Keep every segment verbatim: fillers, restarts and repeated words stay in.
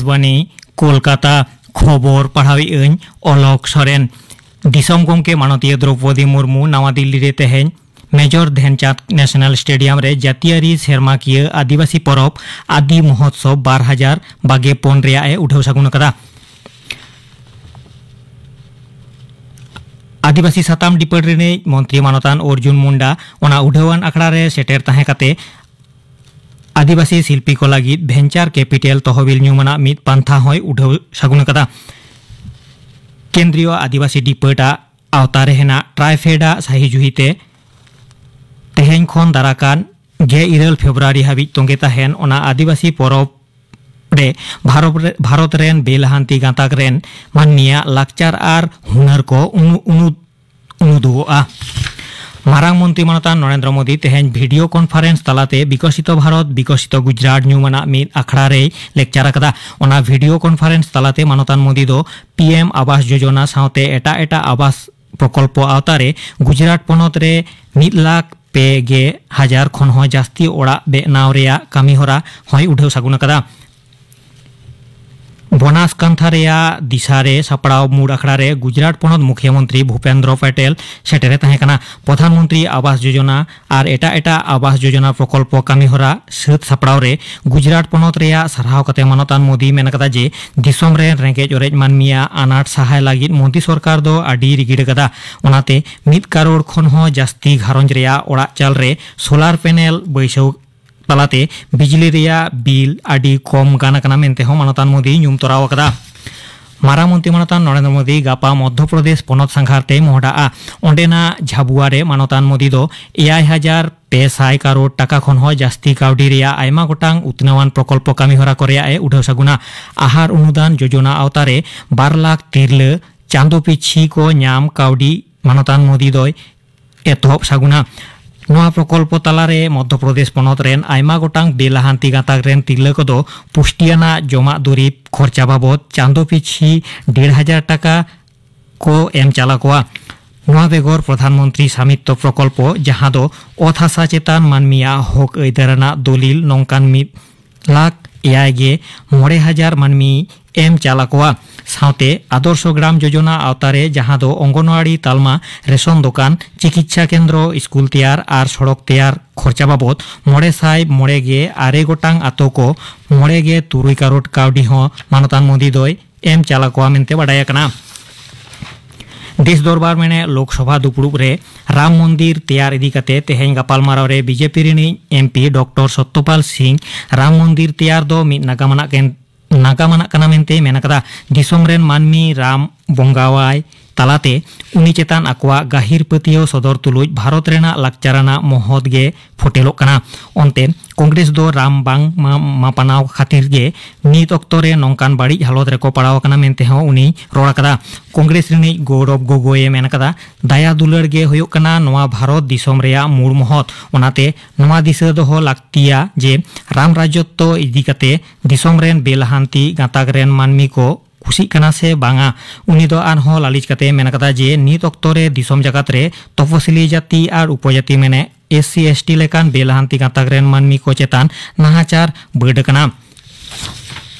ᱵᱟᱱᱤ, ᱠᱳᱞᱠᱟᱛᱟ᱾ ᱠᱷᱚᱵᱚᱨ ᱯᱟᱲᱦᱟᱣᱮᱫ ᱟᱹᱧ ᱚᱞᱚᱠ ᱥᱚᱨᱮᱱ᱾ ᱫᱤᱥᱚᱢ ᱜᱚᱢᱠᱮ ᱢᱟᱱᱚᱛᱤᱭᱟᱹ ᱫᱨᱚᱣᱯᱚᱫᱤ ᱢᱩᱨᱢᱩ ᱱᱟᱣᱟ ᱫᱤᱞᱞᱤ ᱨᱮ ᱛᱮᱦᱮᱧ ᱢᱮᱡᱚᱨ ᱫᱷᱮᱱᱪᱟᱸᱫᱽ ᱱᱮᱥᱱᱟᱞ ᱥᱴᱮᱰᱤᱭᱟᱢ ᱨᱮ ᱡᱟᱹᱛᱤᱭᱟᱹᱨᱤ ᱥᱮᱨᱢᱟᱠᱤᱭᱟᱹ ᱟᱹᱫᱤᱵᱟᱹᱥᱤ ᱯᱚᱨᱚᱵᱽ ᱟᱫᱤ ᱢᱚᱦᱳᱛᱥᱚᱵᱽ ᱵᱟᱨ ᱦᱟᱡᱟᱨ ᱵᱟᱜᱮ ᱯᱩᱱ ᱨᱮᱭᱟᱜ ᱮ ᱩᱰᱷᱟᱹᱣ ᱥᱟᱹᱜᱩᱱ ᱟᱠᱟᱫᱟ᱾ ᱟᱹᱫᱤᱵᱟᱹᱥᱤ ᱥᱟᱛᱟᱢ ᱰᱤᱯᱟᱹᱨᱴ ᱨᱤᱱᱤᱡ ᱢᱚᱱᱛᱨᱤ ᱢᱟᱱᱚᱛᱟᱱ ᱚᱨᱡᱩᱱ ᱢᱩᱱᱰᱟ ᱚᱱᱟ ᱩᱰᱷᱟᱹᱣᱟᱱ ᱟᱠᱷᱲᱟ ᱨᱮ ᱥᱮᱴᱮᱨ ᱛᱟᱦᱮᱸ ᱠᱟᱛᱮ ᱟᱹᱫᱤᱵᱟᱹᱥᱤ ᱥᱤᱞᱯᱤ ᱠᱚ ᱞᱟᱹᱜᱤᱫ ᱵᱷᱮᱱᱪᱟᱨ ᱠᱮᱯᱤᱴᱟᱞ ᱛᱚᱦᱚᱵᱤᱞ ᱧᱩᱢᱟᱱᱟᱜ ᱢᱤᱫ ᱯᱟᱱᱛᱷᱟ ᱦᱚᱸᱭ ᱩᱰᱷᱟᱹᱣ ᱥᱟᱹᱜᱩᱱ ᱟᱠᱟᱫᱟ᱾ ᱠᱮᱱᱫᱨᱤᱭᱚ ᱟᱹᱫᱤᱵᱟᱹᱥᱤ ᱰᱤᱯᱟᱹᱨᱴ ᱟᱜ ᱟᱣᱛᱟ ᱨᱮ ᱦᱮᱱᱟᱜ ᱴᱨᱟᱭᱯᱷᱮᱰ ᱟᱜ ᱥᱟᱹᱦᱤ ᱡᱩᱦᱤ ᱛᱮ ᱛᱮᱦᱮᱧ ᱠᱷᱚᱱ ᱫᱟᱨᱟᱠᱟᱱ ᱜᱮᱞ ᱤᱨᱟᱹᱞ ᱯᱷᱮᱵᱽᱨᱩᱣᱟᱨᱤ ᱦᱟᱹᱵᱤᱡ ᱛᱚᱸᱜᱮ ᱛᱟᱦᱮᱱ ᱚᱱᱟ ᱟᱹᱫᱤᱵᱟᱹᱥᱤ ᱯᱚᱨᱚᱵᱽ ᱨᱮ ᱵᱷᱟᱨᱚᱛ ᱨᱮ, ᱵᱷᱟᱨᱚᱛ ᱨᱮᱱ ᱵᱮᱼᱞᱟᱦᱟᱱᱛᱤ ᱜᱟᱸᱛᱟᱠ ᱨᱮᱱ ᱢᱟᱹᱱᱢᱤᱭᱟᱜ ᱞᱟᱠᱪᱟᱨ ᱟᱨ ᱦᱩᱱᱟᱹᱨ ᱠᱚ ᱩᱱᱩ-, ᱩᱱᱩ-, ᱩᱱᱩᱫᱩᱜᱚᱜᱼᱟ᱾ ᱢᱟᱨᱟᱝ ᱢᱚᱱᱛᱨᱤ ᱢᱟᱱᱚᱛᱟᱱ ᱱᱚᱨᱮᱱᱫᱨᱚ ᱢᱳᱫᱤ ᱛᱮᱦᱮᱧ ᱵᱷᱤᱰᱤᱭᱳ ᱠᱚᱱᱯᱷᱟᱨᱮᱱᱥ ᱛᱟᱞᱟᱛᱮ ᱵᱤᱠᱚᱥᱤᱛᱚ ᱵᱷᱟᱨᱚᱛ, ᱵᱤᱠᱚᱥᱤᱛᱚ ᱜᱩᱡᱽᱨᱟᱴ ᱧᱩᱢᱟᱱᱟᱜ ᱢᱤᱫ ᱟᱠᱷᱲᱟ ᱨᱮᱭ ᱞᱮᱠᱪᱟᱨ ᱟᱠᱟᱫᱟ᱾ ᱚᱱᱟ ᱵᱷᱤᱰᱤᱭᱳ ᱠᱚᱱᱯᱷᱟᱨᱮᱱᱥ ᱛᱟᱞᱟᱛᱮ ᱢᱟᱱᱚᱛᱟᱱ ᱢᱳᱫᱤ ᱫᱚ ᱯᱤ ᱮᱢ ᱟᱵᱟᱥ ᱡᱳᱡᱚᱱᱟ ᱥᱟᱶᱛᱮ ᱮᱴᱟᱜ ᱮᱴᱟᱜ ᱟᱵᱟᱥ ᱯᱨᱚᱠᱚᱞᱯᱚ ᱟᱣᱛᱟ ᱨᱮ ᱜᱩᱡᱽᱨᱟᱴ ᱯᱚᱱᱚᱛ ᱨᱮ ᱢᱤᱫ ᱞᱟᱠᱷ ᱯᱮ ᱜᱮ ᱦᱟᱡᱟᱨ ᱠᱷᱚᱱ ᱦᱚᱸ ᱡᱟᱹᱥᱛᱤ ᱚᱲᱟᱜ ᱵᱮᱱᱟᱣ ᱨᱮᱭᱟᱜ ᱠᱟᱹᱢᱤ ᱦᱚᱨᱟ ᱦᱚᱸᱭ ᱩᱰᱷᱟᱹᱣ ᱥᱟᱹᱜᱩᱱ ᱟᱠᱟᱫᱟ᱾ ᱵᱚᱱᱟᱥᱠᱟᱱᱛᱷᱟ ᱨᱮᱭᱟᱜ ᱫᱤᱥᱟ ᱨᱮ ᱥᱟᱯᱲᱟᱣ ᱢᱩᱲ ᱟᱠᱷᱲᱟ ᱨᱮ ᱜᱩᱡᱽᱨᱟᱴ ᱯᱚᱱᱚᱛ ᱢᱩᱠᱷᱭᱟᱹ ᱢᱚᱱᱛᱨᱤ ᱵᱷᱩᱯᱮᱱᱫᱨᱚ ᱯᱮᱴᱮᱞ ᱥᱮᱴᱮᱨᱮ ᱛᱟᱦᱮᱸ ᱠᱟᱱᱟ᱾ ᱯᱨᱚᱫᱷᱟᱱ ᱢᱚᱱᱛᱨᱤ ᱟᱵᱟᱥ ᱡᱳᱡᱚᱱᱟ ᱟᱨ ᱮᱴᱟᱜ ᱮᱴᱟᱜ ᱟᱵᱟᱥ ᱡᱳᱡᱚᱱᱟ ᱯᱨᱚᱠᱚᱞᱯᱚ ᱠᱟᱹᱢᱤ ᱦᱚᱨᱟ ᱥᱟᱹᱛ ᱥᱟᱯᱲᱟᱣ ᱨᱮ ᱜᱩᱡᱽᱨᱟᱴ ᱯᱚᱱᱚᱛ ᱨᱮᱭᱟᱜ ᱥᱟᱨᱦᱟᱣ ᱠᱟᱛᱮ ᱢᱟᱱᱚᱛᱟᱱ ᱢᱳᱫᱤᱭ ᱢᱮᱱ ᱟᱠᱟᱫᱟ ᱡᱮ ᱫᱤᱥᱚᱢ ᱨᱮᱱ ᱨᱮᱸᱜᱮᱡ ᱚᱨᱮᱡ ᱢᱟᱹᱱᱢᱤᱭᱟᱜ ᱟᱱᱟᱴ ᱥᱟᱦᱟᱭ ᱞᱟᱹᱜᱤᱫ ᱢᱳᱫᱤ ᱥᱚᱨᱠᱟᱨ ᱫᱚ ᱟᱹᱰᱤ ᱨᱤᱜᱤᱲ ᱟᱠᱟᱫᱟ᱾ ᱚᱱᱟᱛᱮ ᱢᱤᱫ ᱠᱟᱨᱳᱲ ᱠᱷᱚᱱ ᱦᱚᱸ ᱡᱟᱹᱥᱛᱤ ᱜᱷᱟᱨᱚᱸᱡᱽ ᱨᱮᱭᱟᱜ ᱚᱲᱟᱜ ᱪᱟᱞ ᱨᱮ ᱥᱳᱞᱟᱨ ᱯᱮᱱᱮᱞ ᱵᱟᱹᱭᱥᱟᱹᱣ ᱛᱟᱞᱟᱛᱮ ᱵᱤᱡᱽᱞᱤ ᱨᱮᱭᱟᱜ ᱵᱤᱞ ᱟᱹᱰᱤ ᱠᱚᱢ ᱜᱟᱱ ᱟᱠᱟᱱᱟ ᱢᱮᱱᱛᱮ ᱦᱚᱸ ᱢᱟᱱᱚᱛᱟᱱ ᱢᱳᱫᱤᱭ ᱧᱩᱢ ᱛᱚᱨᱟᱣ ᱟᱠᱟᱫᱟ᱾ ᱢᱟᱨᱟᱝ ᱢᱚᱱᱛᱨᱤ ᱢᱟᱱᱚᱛᱟᱱ ᱱᱚᱨᱮᱱᱫᱨᱚ ᱢᱳᱫᱤ ᱜᱟᱯᱟ ᱢᱚᱫᱽᱫᱷᱚ ᱯᱨᱚᱫᱮᱥ ᱯᱚᱱᱚᱛ ᱥᱟᱸᱜᱷᱟᱨ ᱛᱮᱭ ᱢᱚᱦᱰᱟᱜᱼᱟ᱾ ᱚᱸᱰᱮᱱᱟᱜ ᱡᱷᱟᱵᱩᱣᱟ ᱨᱮ ᱢᱟᱱᱚᱛᱟᱱ ᱢᱳᱫᱤ ᱫᱚ ᱮᱭᱟᱭ ᱦᱟᱡᱟᱨ ᱯᱮ ᱥᱟᱭ ᱠᱟᱨᱳᱲ ᱴᱟᱠᱟ ᱠᱷᱚᱱ ᱦᱚᱸ ᱡᱟᱹᱥᱛᱤ ᱠᱟᱹᱣᱰᱤ ᱨᱮᱭᱟᱜ ᱟᱭᱢᱟ ᱜᱚᱴᱟᱝ ᱩᱛᱱᱟᱹᱣᱟᱱ ᱯᱨᱚᱠᱚᱞᱯᱚ ᱠᱟᱹᱢᱤ ᱦᱚᱨᱟ ᱠᱚ ᱨᱮᱭᱟᱜ ᱮ ᱩᱰᱷᱟᱹᱣ ᱥᱟᱹᱜᱩᱱᱟ᱾ ᱟᱦᱟᱨ ᱚᱱᱩᱫᱟᱱ ᱡᱳᱡᱚᱱᱟ ᱟᱣᱛᱟ ᱨᱮ ᱵᱟᱨ ᱞᱟᱠᱷ ᱛᱤᱨᱞᱟᱹ ᱪᱟᱸᱫᱚ ᱯᱤᱪᱷᱤ ᱠᱚ ᱧᱟᱢ ᱠᱟᱹᱣᱰᱤ ᱢᱟᱱᱚᱛᱟᱱ ᱢᱳᱫᱤ ᱫᱚᱭ ᱮᱛᱚᱦᱚᱵ ᱥᱟᱹᱜᱩᱱᱟ᱾ ᱱᱚᱣᱟ ᱯᱨᱚᱠᱚᱞᱯᱚ ᱛᱟᱞᱟᱨᱮ ᱢᱚᱫᱽᱫᱷᱚ ᱯᱨᱚᱫᱮᱥ ᱯᱚᱱᱚᱛ ᱨᱮᱱ ᱟᱭᱢᱟ ᱜᱚᱴᱟᱝ ᱵᱮᱼᱞᱟᱦᱟᱱᱛᱤ ᱜᱟᱸᱛᱟᱠ ᱨᱮᱱ ᱛᱤᱨᱞᱟᱹ ᱠᱚᱫᱚ ᱯᱩᱥᱴᱤᱭᱟᱱᱟᱜ ᱡᱚᱢᱟᱜ ᱫᱩᱨᱤᱵᱽ ᱠᱷᱚᱨᱪᱟ ᱵᱟᱵᱚᱫ ᱪᱟᱸᱫᱚ ᱯᱤᱪᱷᱤ ᱰᱮᱲ ᱦᱟᱡᱟᱨ ᱴᱟᱠᱟ ᱠᱚ ᱮᱢ ᱪᱟᱞᱟ ᱠᱚᱣᱟ᱾ ᱱᱚᱣᱟ ᱵᱮᱜᱚᱨ ᱯᱨᱚᱫᱷᱟᱱ ᱢᱚᱱᱛᱨᱤ ᱥᱟᱢᱤᱛᱛᱚ ᱯᱨᱚᱠᱚᱞᱯᱚ, ᱡᱟᱦᱟᱸ ᱫᱚ ᱚᱛ ᱦᱟᱥᱟ ᱪᱮᱛᱟᱱ ᱢᱟᱹᱱᱢᱤᱭᱟᱜ ᱦᱚᱠ ᱟᱹᱭᱫᱟᱹᱨ ᱟᱱᱟᱜ ᱫᱚᱞᱤᱞ, ᱱᱚᱝᱠᱟᱱ ᱢᱤᱫ ᱞᱟᱠᱷ ᱮᱭᱟᱭ ᱜᱮ ᱢᱚᱬᱮ ᱦᱟᱡᱟᱨ ᱢᱟᱹᱱᱢᱤ ᱮᱢ ᱪᱟᱞ ᱟᱠᱚᱣᱟ᱾ ᱥᱟᱶᱛᱮ ᱟᱫᱚᱨᱥᱚ ᱜᱨᱟᱢ ᱡᱳᱡᱚᱱᱟ ᱟᱣᱛᱟᱨᱮ, ᱡᱟᱦᱟᱸ ᱫᱚ ᱚᱝᱜᱚᱱᱣᱟᱲᱤ ᱛᱟᱞᱢᱟ, ᱨᱮᱥᱚᱱ ᱫᱚᱠᱟᱱ, ᱪᱤᱠᱤᱛᱥᱟ ᱠᱮᱱᱫᱨᱚ, ᱥᱠᱩᱞ ᱛᱮᱭᱟᱨ ᱟᱨ ᱥᱚᱲᱚᱠ ᱛᱮᱭᱟᱨ ᱠᱷᱚᱨᱪᱟ ᱵᱟᱵᱚᱫ ᱢᱚᱬᱮ ᱥᱟᱭ ᱢᱚᱬᱮ ᱜᱮ ᱟᱨᱮ ᱜᱚᱴᱟᱝ ᱟᱛᱳ ᱠᱚ ᱢᱚᱬᱮ ᱜᱮ ᱛᱩᱨᱩᱭ ᱠᱟᱨᱳᱲ ᱠᱟᱹᱣᱰᱤ ᱦᱚᱸ ᱢᱟᱱᱚᱛᱟᱱ ᱢᱳᱫᱤ ᱫᱚᱭ ᱮᱢ ᱪᱟᱞ ᱟᱠᱚᱣᱟ ᱢᱮᱱᱛᱮ ᱵᱟᱰᱟᱭ ᱟᱠᱟᱱᱟ᱾ ᱫᱮᱥ ᱫᱚᱨᱵᱟᱨ ᱢᱮᱱᱮ ᱞᱳᱠᱥᱚᱵᱷᱟ ᱫᱩᱯᱲᱩᱵ ᱨᱮ ᱨᱟᱢ ᱢᱚᱱᱫᱤᱨ ᱛᱮᱭᱟᱨ ᱤᱫᱤ ᱠᱟᱛᱮ ᱛᱮᱦᱮᱧ ᱜᱟᱯᱟᱞᱢᱟᱨᱟᱣ ᱨᱮ ᱵᱤᱡᱮᱯᱤ ᱨᱤᱱᱤᱡ ᱮᱢᱯᱤ ᱰᱚᱠᱴᱚᱨ ᱥᱚᱛᱭᱚᱯᱟᱞ ᱥᱤᱝ ᱨᱟᱢ ᱢᱚᱱᱫᱤᱨ ᱛᱮᱭᱟᱨ ᱫᱚ ᱢᱤᱫ ᱱᱟᱜᱟᱢ ᱟᱱᱟᱜ ᱠᱮᱱ-, ᱱᱟᱜᱟᱢ ᱟᱱᱟᱜ ᱠᱟᱱᱟ ᱢᱮᱱᱛᱮ ᱢᱮᱱ ᱟᱠᱟᱫᱟ᱾ ᱫᱤᱥᱚᱢ ᱨᱮᱱ ᱢᱟᱹᱱᱢᱤ ᱨᱟᱢ ᱵᱚᱸᱜᱟᱣᱟᱭ ᱛᱟᱞᱟᱛᱮ ᱩᱱᱤ ᱪᱮᱛᱟᱱ ᱟᱠᱚᱣᱟᱜ ᱜᱟᱹᱦᱤᱨ ᱯᱟᱹᱛᱭᱟᱹᱣ ᱥᱚᱫᱚᱨ ᱛᱩᱞᱩᱡ ᱵᱷᱟᱨᱚᱛ ᱨᱮᱱᱟᱜ ᱞᱟᱠᱪᱟᱨ ᱟᱱᱟᱜ ᱢᱚᱦᱚᱛ ᱜᱮ ᱯᱷᱚᱴᱮᱞᱚᱜ ᱠᱟᱱᱟ᱾ ᱚᱱᱛᱮ ᱠᱚᱝᱜᱨᱮᱥ ᱫᱚ ᱨᱟᱢ ᱵᱟᱝ ᱢᱟ-, ᱢᱟᱯᱟᱱᱟᱣ ᱠᱷᱟᱹᱛᱤᱨ ᱜᱮ ᱱᱤᱛ ᱚᱠᱛᱚ ᱨᱮ ᱱᱚᱝᱠᱟᱱ ᱵᱟᱹᱲᱤᱡ ᱦᱟᱞᱚᱛ ᱨᱮᱠᱚ ᱯᱟᱲᱟᱣ ᱟᱠᱟᱱᱟ ᱢᱮᱱᱛᱮ ᱦᱚᱸ ᱩᱱᱤ ᱨᱚᱲ ᱟᱠᱟᱫᱟ᱾ ᱠᱚᱝᱜᱨᱮᱥ ᱨᱤᱱᱤᱡ ᱜᱚᱣᱨᱚᱵ ᱜᱚᱜᱚᱭ ᱮ ᱢᱮᱱ ᱟᱠᱟᱫᱟ, ᱫᱟᱭᱟ ᱫᱩᱞᱟᱹᱲ ᱜᱮ ᱦᱩᱭᱩᱜ ᱠᱟᱱᱟ ᱱᱚᱣᱟ ᱵᱷᱟᱨᱚᱛ ᱫᱤᱥᱚᱢ ᱨᱮᱭᱟᱜ ᱢᱩᱲ ᱢᱚᱦᱚᱛ᱾ ᱚᱱᱟᱛᱮ ᱱᱚᱣᱟ ᱫᱤᱥᱟᱹ ᱫᱚᱦᱚ ᱞᱟᱹᱠᱛᱤᱭᱟ ᱡᱮ ᱨᱟᱢ ᱨᱟᱡᱚᱛᱛᱚ ᱤᱫᱤ ᱠᱟᱛᱮ ᱫᱤᱥᱚᱢ ᱨᱮᱱ ᱵᱮᱞᱟᱦᱟᱱᱛᱤ ᱜᱟᱸᱛᱟᱠ ᱨᱮᱱ ᱢᱟᱹᱱᱢᱤ ᱠᱚ ᱠᱩᱥᱤᱜ ᱠᱟᱱᱟ ᱥᱮ ᱵᱟᱝᱟ᱾ ᱩᱱᱤ ᱫᱚ ᱟᱨᱦᱚᱸ ᱞᱟᱹᱞᱤᱥ ᱠᱟᱛᱮ ᱢᱮᱱ ᱟᱠᱟᱫᱟ ᱡᱮ ᱱᱤᱛ ᱚᱠᱛᱚ ᱨᱮ ᱫᱤᱥᱚᱢ ᱡᱟᱠᱟᱛ ᱨᱮ ᱛᱚᱯᱚᱥᱤᱞᱤ ᱡᱟᱹᱛᱤ ᱟᱨ ᱩᱯᱚᱡᱟᱹᱛᱤ ᱢᱮᱱᱮ ᱮᱥ ᱥᱤ ᱮᱥ ᱴᱤ ᱞᱮᱠᱟᱱ ᱵᱮᱞᱟᱦᱟᱱᱛᱤ ᱜᱟᱸᱛᱟᱠ ᱨᱮᱱ ᱢᱟᱹᱱᱢᱤ ᱠᱚ ᱪᱮᱛᱟᱱ ᱱᱟᱦᱟᱪᱟᱨ ᱵᱟᱹᱰ ᱟᱠᱟᱱᱟ᱾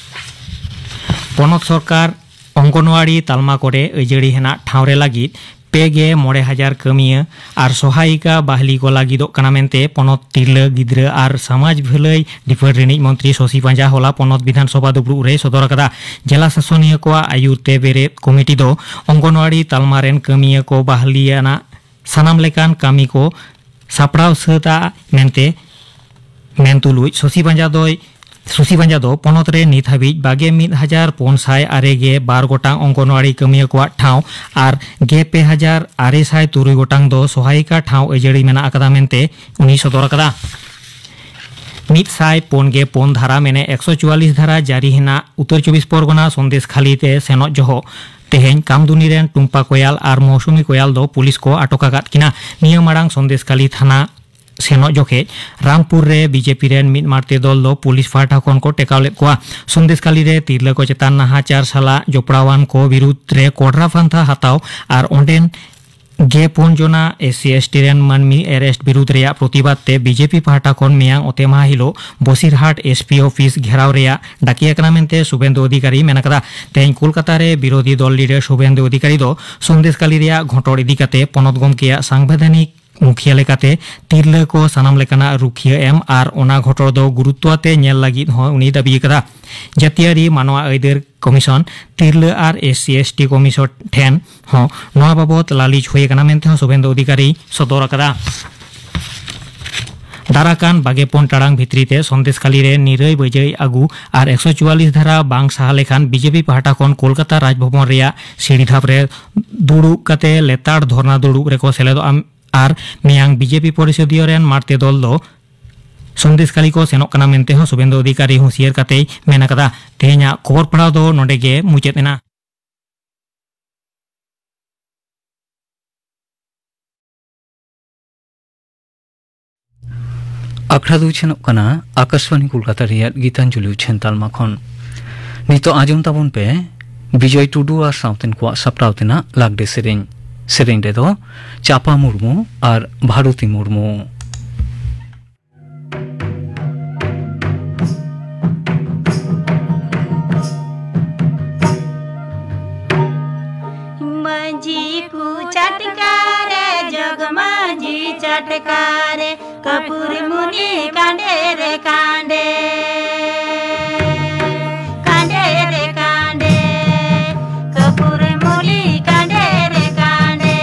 ᱯᱚᱱᱚᱛ ᱥᱚᱨᱠᱟᱨ ᱚᱝᱜᱚᱱᱣᱟᱲᱤ ᱛᱟᱞᱢᱟ ᱠᱚᱨᱮ ᱟᱹᱡᱟᱹᱲᱤ ᱦᱮᱱᱟᱜ ᱴᱷᱟᱶ ᱨᱮ ᱞᱟᱹᱜᱤᱫ ᱯᱮ ᱜᱮ ᱢᱚᱬᱮ ᱦᱟᱡᱟᱨ ᱠᱟᱹᱢᱤᱭᱟᱹ ᱟᱨ ᱥᱚᱦᱟᱭᱤᱠᱟ ᱵᱟᱦᱞᱤ ᱠᱚ ᱞᱟᱹᱜᱤᱫᱚᱜ ᱠᱟᱱᱟ ᱢᱮᱱᱛᱮ ᱯᱚᱱᱚᱛ ᱛᱤᱨᱞᱟᱹ, ᱜᱤᱫᱽᱨᱟᱹ ᱟᱨ ᱥᱚᱢᱟᱡᱽ ᱵᱷᱟᱹᱞᱟᱹᱭ ᱰᱤᱯᱟᱨᱴ ᱨᱤᱱᱤᱡ ᱢᱚᱱᱛᱨᱤ ᱥᱚᱥᱤ ᱯᱟᱸᱡᱟ ᱦᱚᱞᱟ ᱯᱚᱱᱚᱛ ᱵᱤᱫᱷᱟᱱ ᱥᱚᱵᱷᱟ ᱫᱩᱯᱲᱩᱵ ᱨᱮᱭ ᱥᱚᱫᱚᱨ ᱟᱠᱟᱫᱟ᱾ ᱡᱮᱞᱟ ᱥᱟᱥᱚᱱᱤᱭᱟᱹ ᱠᱚᱣᱟᱜ ᱟᱹᱭᱩᱨ ᱛᱮ ᱵᱮᱨᱮᱫ ᱠᱚᱢᱤᱴᱤ ᱫᱚ ᱚᱝᱜᱚᱱᱣᱟᱲᱤ ᱛᱟᱞᱢᱟ ᱨᱮᱱ ᱠᱟᱹᱢᱤᱭᱟᱹ ᱠᱚ ᱵᱟᱦᱞᱤ ᱟᱱᱟᱜ ᱥᱟᱱᱟᱢ ᱞᱮᱠᱟᱱ ᱠᱟᱹᱢᱤ ᱠᱚ ᱥᱟᱯᱲᱟᱣ ᱥᱟᱹᱛᱟ ᱢᱮᱱᱛᱮ ᱢᱮᱱ ᱛᱩᱞᱩᱡ ᱥᱚᱥᱤ ᱯᱟᱸᱡᱟ ᱫᱚᱭ, ᱥᱚᱥᱤ ᱯᱟᱸᱡᱟ ᱫᱚ ᱯᱚᱱᱚᱛ ᱨᱮ ᱱᱤᱛ ᱦᱟᱹᱵᱤᱡ ᱵᱟᱜᱮ ᱢᱤᱫ ᱦᱟᱡᱟᱨ ᱯᱩᱱ ᱥᱟᱭ ᱟᱨᱮ ᱜᱮ ᱵᱟᱨ ᱜᱚᱴᱟᱝ ᱚᱝᱜᱚᱱᱣᱟᱲᱤ ᱠᱟᱹᱢᱤᱭᱟᱹ ᱠᱚᱣᱟᱜ ᱴᱷᱟᱶ ᱟᱨ ᱜᱮ ᱯᱮ ᱦᱟᱡᱟᱨ ᱟᱨᱮ ᱥᱟᱭ ᱛᱩᱨᱩᱭ ᱜᱚᱴᱟᱝ ᱫᱚ ᱥᱚᱦᱟᱭᱤᱠᱟ ᱴᱷᱟᱶ ᱟᱹᱡᱟᱹᱲᱤ ᱢᱮᱱᱟᱜ ᱟᱠᱟᱫᱟ ᱢᱮᱱᱛᱮ ᱩᱱᱤ ᱥᱚᱫᱚᱨ ᱟᱠᱟᱫᱟ᱾ ᱢᱤᱫ ᱥᱟᱭ ᱯᱩᱱ ᱜᱮ ᱯᱩᱱ ᱫᱷᱟᱨᱟ ᱢᱮᱱᱮ ᱮᱠᱥᱚ ᱪᱩᱣᱟᱞᱤᱥ ᱫᱷᱟᱨᱟ ᱡᱟᱹᱨᱤ ᱦᱮᱱᱟᱜ ᱩᱛᱛᱚᱨ ᱪᱚᱵᱵᱤᱥ ᱯᱚᱨᱜᱚᱱᱟ ᱥᱚᱱᱫᱮᱥ ᱠᱷᱟᱹᱞᱤ ᱛᱮ ᱥᱮᱱᱚᱜ ᱡᱚᱦᱚᱜ ᱛᱮᱦᱮᱧ ᱠᱟᱢᱫᱩᱱᱤ ᱨᱮᱱ ᱴᱩᱢᱯᱟ ᱠᱚᱭᱟᱞ ᱟᱨ ᱢᱳᱣᱥᱩᱢᱤ ᱠᱚᱭᱟᱞ ᱫᱚ ᱯᱩᱞᱤᱥ ᱠᱚ ᱟᱴᱚᱠ ᱟᱠᱟᱫ ᱠᱤᱱᱟ᱾ ᱱᱤᱭᱟᱹ ᱢᱟᱲᱟᱝ ᱥᱚᱱᱫᱮᱥ ᱠᱷᱟᱹᱞᱤ ᱛᱷᱟᱱᱟ ᱥᱮᱱᱚᱜ ᱡᱚᱠᱷᱮᱡ ᱨᱟᱢᱯᱩᱨ ᱨᱮ ᱵᱤᱡᱮᱯᱤ ᱨᱮᱱ ᱢᱤᱫ ᱢᱟᱲᱛᱮ ᱫᱚᱞ ᱫᱚ ᱯᱩᱞᱤᱥ ᱯᱟᱦᱴᱟ ᱠᱷᱚᱱ ᱠᱚ ᱴᱮᱠᱟᱣ ᱞᱮᱫ ᱠᱚᱣᱟ᱾ ᱥᱚᱱᱫᱮᱥ ᱠᱷᱟᱹᱞᱤ ᱨᱮ ᱛᱤᱨᱞᱟᱹ ᱠᱚ ᱪᱮᱛᱟᱱ ᱱᱟᱦᱟᱪᱟᱨ ᱥᱟᱞᱟᱜ ᱡᱚᱯᱲᱟᱣᱟᱱ ᱠᱚ ᱵᱤᱨᱩᱫᱽ ᱨᱮ ᱠᱚᱰᱨᱟ ᱯᱟᱱᱛᱷᱟ ᱦᱟᱛᱟᱣ ᱟᱨ ᱚᱸᱰᱮᱱ ᱜᱮ ᱯᱩᱱ ᱡᱚᱱᱟ ᱮᱥ ᱥᱤ ᱮᱥ ᱴᱤ ᱨᱮᱱ ᱢᱟᱹᱱᱢᱤ ᱮᱨᱮᱥᱴ ᱵᱤᱨᱩᱫᱽ ᱨᱮᱭᱟᱜ ᱯᱨᱚᱛᱤᱵᱟᱫ ᱛᱮ ᱵᱤ ᱡᱮ ᱯᱤ ᱯᱟᱦᱴᱟ ᱠᱷᱚᱱ ᱢᱮᱭᱟᱝ ᱚᱛᱮ ᱢᱟᱦᱟ ᱦᱤᱞᱳᱜ ᱵᱚᱥᱤᱨᱦᱟᱴ ᱮᱥ ᱯᱤ ᱚᱯᱷᱤᱥ ᱜᱷᱮᱨᱟᱣ ᱨᱮᱭᱟᱜ ᱰᱟᱠᱮ ᱟᱠᱟᱱᱟ ᱢᱮᱱᱛᱮ ᱥᱩᱵᱮᱱᱫᱩ ᱚᱫᱷᱤᱠᱟᱨᱤ ᱢᱮᱱ ᱟᱠᱟᱫᱟ᱾ ᱛᱮᱦᱮᱧ ᱠᱳᱞᱠᱟᱛᱟ ᱨᱮ ᱵᱤᱨᱳᱫᱷᱤ ᱫᱚᱞ ᱞᱤᱰᱟᱨ ᱥᱩᱵᱮᱱᱫᱩ ᱚᱫᱷᱤᱠᱟᱨᱤ ᱫᱚ ᱥᱚᱱᱫᱮᱥᱠᱟᱞᱤ ᱨᱮᱭᱟᱜ ᱜᱷᱚᱴᱚᱲ ᱤᱫᱤ ᱠᱟᱛᱮ ᱯᱚᱱᱚᱛ ᱜᱚᱢᱠᱮᱭᱟᱜ ᱥᱟᱝᱵᱤᱫᱷᱟᱱᱤᱠ ᱢᱩᱠᱷᱤᱭᱟᱹ ᱞᱮᱠᱟᱛᱮ ᱛᱤᱨᱞᱟᱹ ᱠᱚ ᱥᱟᱱᱟᱢ ᱞᱮᱠᱟᱱᱟᱜ ᱨᱩᱠᱷᱤᱭᱟᱹ ᱮᱢ ᱟᱨ ᱚᱱᱟ ᱜᱷᱚᱴᱚᱲ ᱫᱚ ᱜᱩᱨᱩᱛᱣ ᱟᱛᱮ ᱧᱮᱞ ᱞᱟᱹᱜᱤᱫ ᱦᱚᱸ ᱩᱱᱤ ᱫᱟᱹᱵᱤ ᱟᱠᱟᱫᱟ᱾ ᱡᱟᱹᱛᱤᱭᱟᱹᱨᱤ ᱢᱟᱱᱣᱟ ᱟᱹᱭᱫᱟᱹᱨ ᱠᱚᱢᱤᱥᱚᱱ, ᱛᱤᱨᱞᱟᱹ ᱟᱨ S C S T commission ᱴᱷᱮᱱ ᱦᱚᱸ ᱱᱚᱣᱟ ᱵᱟᱵᱚᱛ ᱞᱟᱹᱞᱤᱥ ᱦᱩᱭ ᱟᱠᱟᱱᱟ ᱢᱮᱱᱛᱮ ᱦᱚᱸ ᱥᱩᱵᱮᱱᱫᱩ ᱚᱫᱷᱤᱠᱟᱨᱤ ᱥᱚᱫᱚᱨ ᱟᱠᱟᱫᱟ᱾ ᱫᱟᱨᱟᱠᱟᱱ ᱵᱟᱜᱮ ᱯᱩᱱ ᱴᱟᱲᱟᱝ ᱵᱷᱤᱛᱨᱤ ᱛᱮ ᱥᱚᱱᱫᱮᱥᱠᱷᱟᱞᱤ ᱨᱮ ᱱᱤᱨᱟᱹᱭ ᱵᱟᱹᱡᱟᱹᱭ ᱟᱹᱜᱩ ᱟᱨ ᱮᱠᱥᱚ ᱪᱩᱣᱟᱞᱤᱥ ᱫᱷᱟᱨᱟ ᱵᱟᱝ ᱥᱟᱦᱟ ᱞᱮᱠᱷᱟᱱ ᱵᱤ ᱡᱮ ᱯᱤ ᱯᱟᱦᱴᱟ ᱠᱷᱚᱱ ᱠᱳᱞᱠᱟᱛᱟ ᱨᱟᱡᱽᱵᱷᱚᱵᱚᱱ ᱨᱮᱭᱟᱜ ᱥᱤᱲᱤ ᱫᱷᱟᱯ ᱨᱮ ᱫᱩᱲᱩᱵ ᱠᱟᱛᱮ ᱞᱮᱛᱟᱲ ᱫᱷᱚᱨᱱᱟ ᱫᱩᱲᱩᱵ ᱨᱮᱠᱚ ᱥᱮᱞᱮᱫᱚᱜᱼᱟ᱾ ᱟᱨ ᱢᱮᱭᱟᱝ ᱵᱤ ᱡᱮ ᱯᱤ ᱯᱚᱨᱤᱥᱚᱫᱤᱭᱚ ᱨᱮᱱ ᱢᱟᱲᱛᱮ ᱫᱚᱞ ᱫᱚ ᱥᱚᱱᱫᱮᱥᱠᱷᱟᱞᱤ ᱠᱚ ᱥᱮᱱᱚᱜ ᱠᱟᱱᱟ ᱢᱮᱱᱛᱮ ᱦᱚᱸ ᱥᱩᱵᱮᱱᱫᱩ ᱚᱫᱷᱤᱠᱟᱨᱤ ᱦᱩᱸᱥᱤᱭᱟᱹᱨ ᱠᱟᱛᱮᱭ ᱢᱮᱱ ᱟᱠᱟᱫᱟ᱾ ᱛᱮᱦᱮᱧᱟᱜ ᱠᱷᱚᱵᱚᱨ ᱯᱟᱲᱦᱟᱣ ᱫᱚ ᱱᱚᱰᱮ ᱜᱮ ᱢᱩᱪᱟᱹᱫ ᱮᱱᱟ᱾ ᱟᱠᱷᱲᱟ ᱫᱚ ᱩᱪᱷᱟᱹᱱᱚᱜ ᱠᱟᱱᱟ ᱟᱠᱟᱥᱵᱟᱱᱤ ᱠᱳᱞᱠᱟᱛᱟ ᱨᱮᱭᱟᱜ ᱜᱤᱛᱟᱧᱡᱚᱞᱤ ᱩᱪᱷᱟᱹᱱ ᱛᱟᱞᱢᱟ ᱠᱷᱚᱱ᱾ ᱱᱤᱛᱚᱜ ᱟᱸᱡᱚᱢ ᱛᱟᱵᱚᱱ ᱯᱮ ᱵᱤᱡᱚᱭ ᱴᱩᱰᱩ ᱟᱨ ᱥᱟᱶᱛᱮᱱ ᱠᱚᱣᱟᱜ ᱥᱟᱯᱲᱟᱣ ᱛᱮᱱᱟᱜ ᱞᱟᱜᱽᱲᱮ ᱥᱮᱨᱮᱧ᱾ ᱥᱮᱨᱮᱧ ᱨᱮᱫᱚ ᱪᱟᱯᱟ ᱢᱩᱨᱢᱩ ᱟᱨ ᱵᱷᱟᱨᱚᱛᱤ ᱢᱩᱨᱢᱩ᱾ ᱢᱟᱹᱡᱷᱤ ᱠᱚ ᱪᱟᱴᱠᱟ ᱨᱮ, ᱡᱚᱜᱽ ᱢᱟᱹᱡᱷᱤ ᱪᱟᱴᱠᱟ ᱨᱮ, ᱠᱟᱹᱯᱩᱨ ᱢᱩᱱᱤ ᱠᱟᱸᱰᱮ ᱨᱮ ᱠᱟᱸᱰᱮ, ᱠᱟᱸᱰᱮ ᱨᱮ ᱠᱟᱸᱰᱮ, ᱠᱟᱹᱯᱩᱨ ᱢᱩᱱᱤ ᱠᱟᱸᱰᱮ ᱨᱮ ᱠᱟᱸᱰᱮ᱾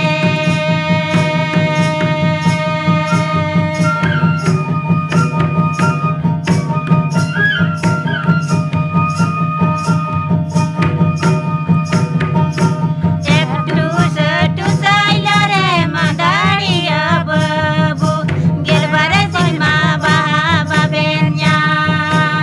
ᱮᱠᱴᱩ ᱥᱟᱹᱴᱩ ᱥᱟᱭᱞᱟ ᱨᱮ ᱢᱟᱫᱟᱲᱤᱭᱟ ᱵᱟᱹᱵᱩ, ᱜᱮᱞᱵᱟᱨ ᱥᱮᱨᱢᱟ ᱵᱟᱦᱟ ᱵᱟᱵᱮᱱ ᱧᱟᱢ᱾